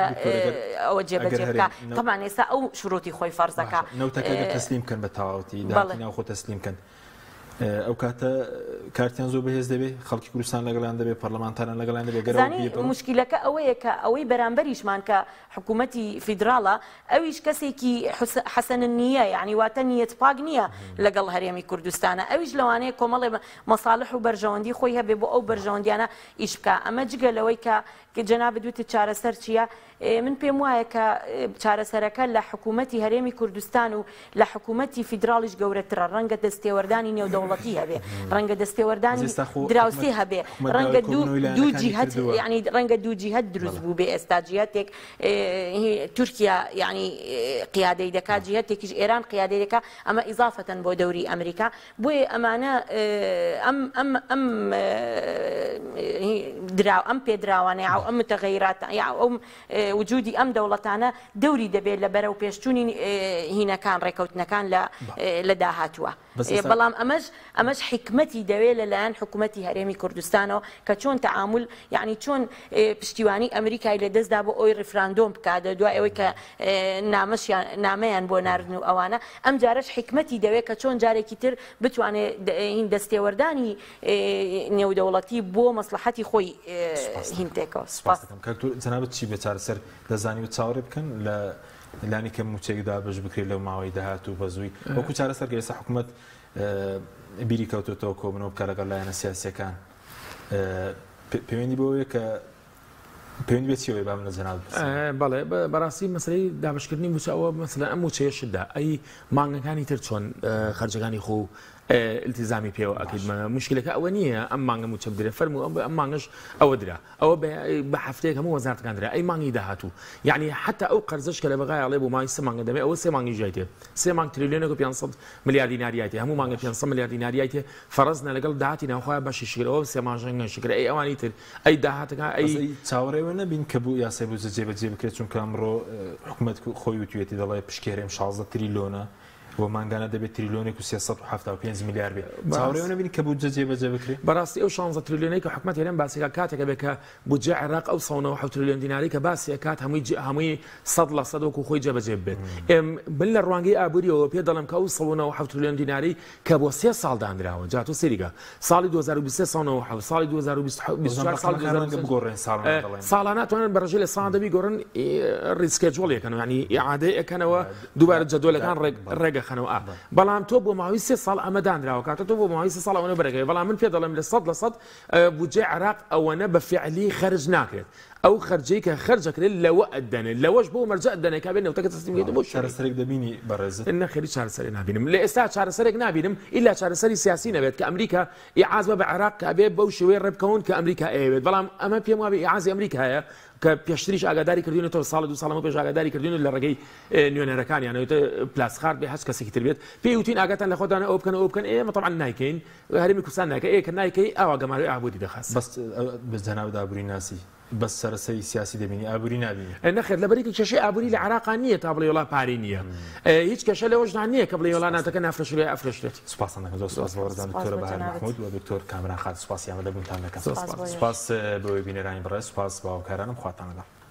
ئەوە جێبەجێ بکا تەبعەن ئێستا ئەو شروتی خۆی فەرز دەکا. نەوتەکە گەر تەسلیم بکەن بە تەواوەتی داهاتی ناوخۆ تەسلیم کەن ئەو کاتە کارتیان زۆر بەهێز دەبێ خەڵکی کوردستان لەگەڵیان دەبێ پەرلەمانتاران لەگەڵیان دەبێ گەر زانی مشکلەکە ئەوەیە کە ئەوەی بەرامبەریشمان کە حکوومەتی فیدراڵە ئەویش کەسێکی حەسەن نییە یعنی واتە نیەت پاک نییە لەگەڵ هەرێمی کوردستانە ئەویش لەوانەیە کۆمەڵێ مەساڵح و بەرژەوەندی خۆی هەبێ بۆ ئەو بەرژەوەندیانە ئیش بکا ئەمە جگە لەوەی کە جەنابت وتت چارەسەر چییە؟ من پێم وایە کە چارەسەرەکە لە حکوومەتی هەرێمی کوردستان و لە حکوومەتی فیدراڵیش گەورەترە، ڕەنگە دەستێوەردانی نێودەوڵەتی هەبێ، ڕەنگە دەستێوەردانی دراوسێ هەبێ، ڕەنگە دوو جیهەت یانی ڕەنگە دوو جیهەت دروست بووبێ ئێستا جیهەتێک تورکیا یانی قیادەی دەکات، جیهەتێکیش ئێران قیادەی دەکات، ئەمە ئیزافەتەن بۆ دەوری ئەمریکا. بۆیە ئەمانە ئەم ئەم ئەم دراو ئەم پێدراوانە یا ئەم متغیرات یا ئەم وجودی ئەم دەوڵەتانە دەوری دەبێت لە بەرەو پێشچوونی هینەکان ڕێکەوتنەکان لە لە داهاتووە بەڵام ئەمەش ئەمەش حیکمەتی دەوێت لەلایەن حکوومەتی هەرێمی کوردستانەوە کە چۆن تەعامول یعنی چۆن پشتیوانی ئەمریکای لە دەستدا بۆ ئەوی ڕیفراندۆم بکات دوای ئەوەی کە نامەشیان نامەیان بۆ ناردن و ئەوانە ئەم جارەش حیکمەتی دەوێت کە چۆن جارێکی تر بتوانێت هین دەستێوەردانی نێودەوڵەتی بۆ مەسڵەحەتی خۆی هین تێکەوە. سوپاس. سوپاس دەکەم. کاک دکتۆر جەنابت چی بە چارەسەر دەزانی و چاوەڕێ بکەن لە لانی کەم مووچەیەک دابەش بکرێت لەو ماوەی داهاتوو بە زووی وەکو چارەسەر کە ئێستا حکوومەت بیری کەوتۆتەوە کۆبنەوە بکە لەگەڵ لایەنە سیاسیەکان پەیوەندی بەوەیە کە پەیوەندی بە چیەوەیە با من لە جەنابت بپرسم؟ بەڵێ بەڕاستی مەسەلەی دابەشکردنی مووچە ئەوە مەسەلەن ئەم مووچەیەشت دا ئەی مانگەکانی تر چۆن خەرجەکانی خۆ و التزامی پێوە ئەکەیت مشکلەکە ئەوە نییە ئەم مانگە مووچە بدرێ فەرموو ئەم ئەم مانگەش ئەوە درا ئەوە بە هەفتەیەک هەموو وەزارەتەکان درا ئەی مانگی داهاتوو یعنی حتا ئەو قەرزەش کە لە بەغای ئەڵێ بۆ ماوەی سێ مانگە دەمێ ئەوە سێ مانگی ژای تێ سێ مانگ تریلیۆنێک و 500 ملیار دیناریای تێ هەموو مانگە 500 ملیار دیناریای تێ فەرەزنە لەگەڵ داهاتی ناوخۆیان بەشی شکر ئەوە سێ مانگە شکر ئەی ئەوانی تر ئەی داهاتەکان ئەی. بەس ئەی چاوەڕێ وە نەبین کە بو یاسای بودجە جێبەجێ بکرێت چونکە ئەمڕۆ حکومەت خۆی وتویەتی دەڵێ پشکی هەرێم 16 تریلۆنە. و مانگانە دەبێت تریلیۆنێک و 375 ملیار بێت. چاوەڕێ ئەوە نەبین کە بودجە جێبەجێ بکرێت؟ بەڕاستی ئەو 16 تریلیۆنەی کە حکومەت هەرێم باسی ئەکات کاتێک ئەبێت کە بودجەی عێراق ئەو 197 تریلیۆن دینارەی کە باسی ئەکات هەمووی هەمووی 100% وەکو خۆی جێبەجێ ببێت. ئێم من لە ڕوانگەی ئابووریەوە پێ دەڵێم کە ئەو 197 تریلیۆن دینارەی کە بۆ سێ ساڵ دانراوە جا تۆ سەیری کە ساڵی 2023 197 ساڵی 2024 ساڵی 2025 بگۆڕێن ساڵانە دەڵێن. ساڵانە توانن بە ڕێژەی لە ساڵان دەبی گۆڕن reschedule یەکەنەوە یعنی ئیعادەی ئەکەنەوە دووبارە جەدۆلەکان ڕێگەخەنەوە ئا بەڵام تۆ بۆ ماوەی سێ ساڵ ئەمە دانراوە کاتە تۆ بۆ ماوەی سێ ساڵ ئەوەنە بەرەکەوێت بەڵام من پێ دەڵێم لە 100% بودجەی عێراق ئەوەنە بە فعلی خەرج ناکرێت ئەو خەرجەی کە خەرج ئەکرێت لەوە ئەدەنێ لەوەش بۆ مەرجە ئەدەنێ کە بێ نەوتەکە تەسلیم بکەیت بۆ چارەسەرێک دەبینی بەڕێزت؟ نەخێر هیچ چارەسەرێک نابینم لە ئێستا چارەسەرێک نابینم ئیلا چارەسەری سیاسی نەبێت کە ئەمریکا ئیعاز بە بە عێراق کە ئەبێ بەو شێوەیە ڕێبکەون کە ئەمریکا ئەیەوێت بەڵام ئەمە پێم وابێ ئیعازی ئەمریکایە کە پێشتریش ئاگاداری کردوینەتەوە ساڵ دوو ساڵ لەمەو پێش ئاگاداری کردوین لە ڕێگەی نوێنەرەکانیانەوە پلاسخارت بێ هەچ کەسێکی تر بێت پێی وتین ئاگاتان لە خۆتانە ئەو بکەن ئەو بکەن ئێمە تەبعەن نایکەین هەرێمی کوردستان نایکە ئێ کە نایکەی ئاوا گەمارۆی ئابووری دەخات. بەس جەنابت ئابووری ناسی بەس چارەسەری سیاسی دەبینی ئابووری نابینی؟ نەخێر لەبەرئەوەی کە کێشەی ئابووری لە عێراقا نییە تا بڵێی وەڵا پارەی نییە هیچ کێشە لەوەشدا نییە کە بڵێی وەڵا نەوتەکە نافرۆشرێ یا ئەفرۆشرێت. سوپاستان دەکەم زۆر سوپاس بۆ بەڕێزان دکتۆرە بەهار مەحمود و دکتۆر کامران خالد سوپاسی ئامادەبوونتان دەکەم سوپاس بۆ بینەرانی بەڕێز سوپاس بۆ هاوکارانم خواتان لەگەڵ.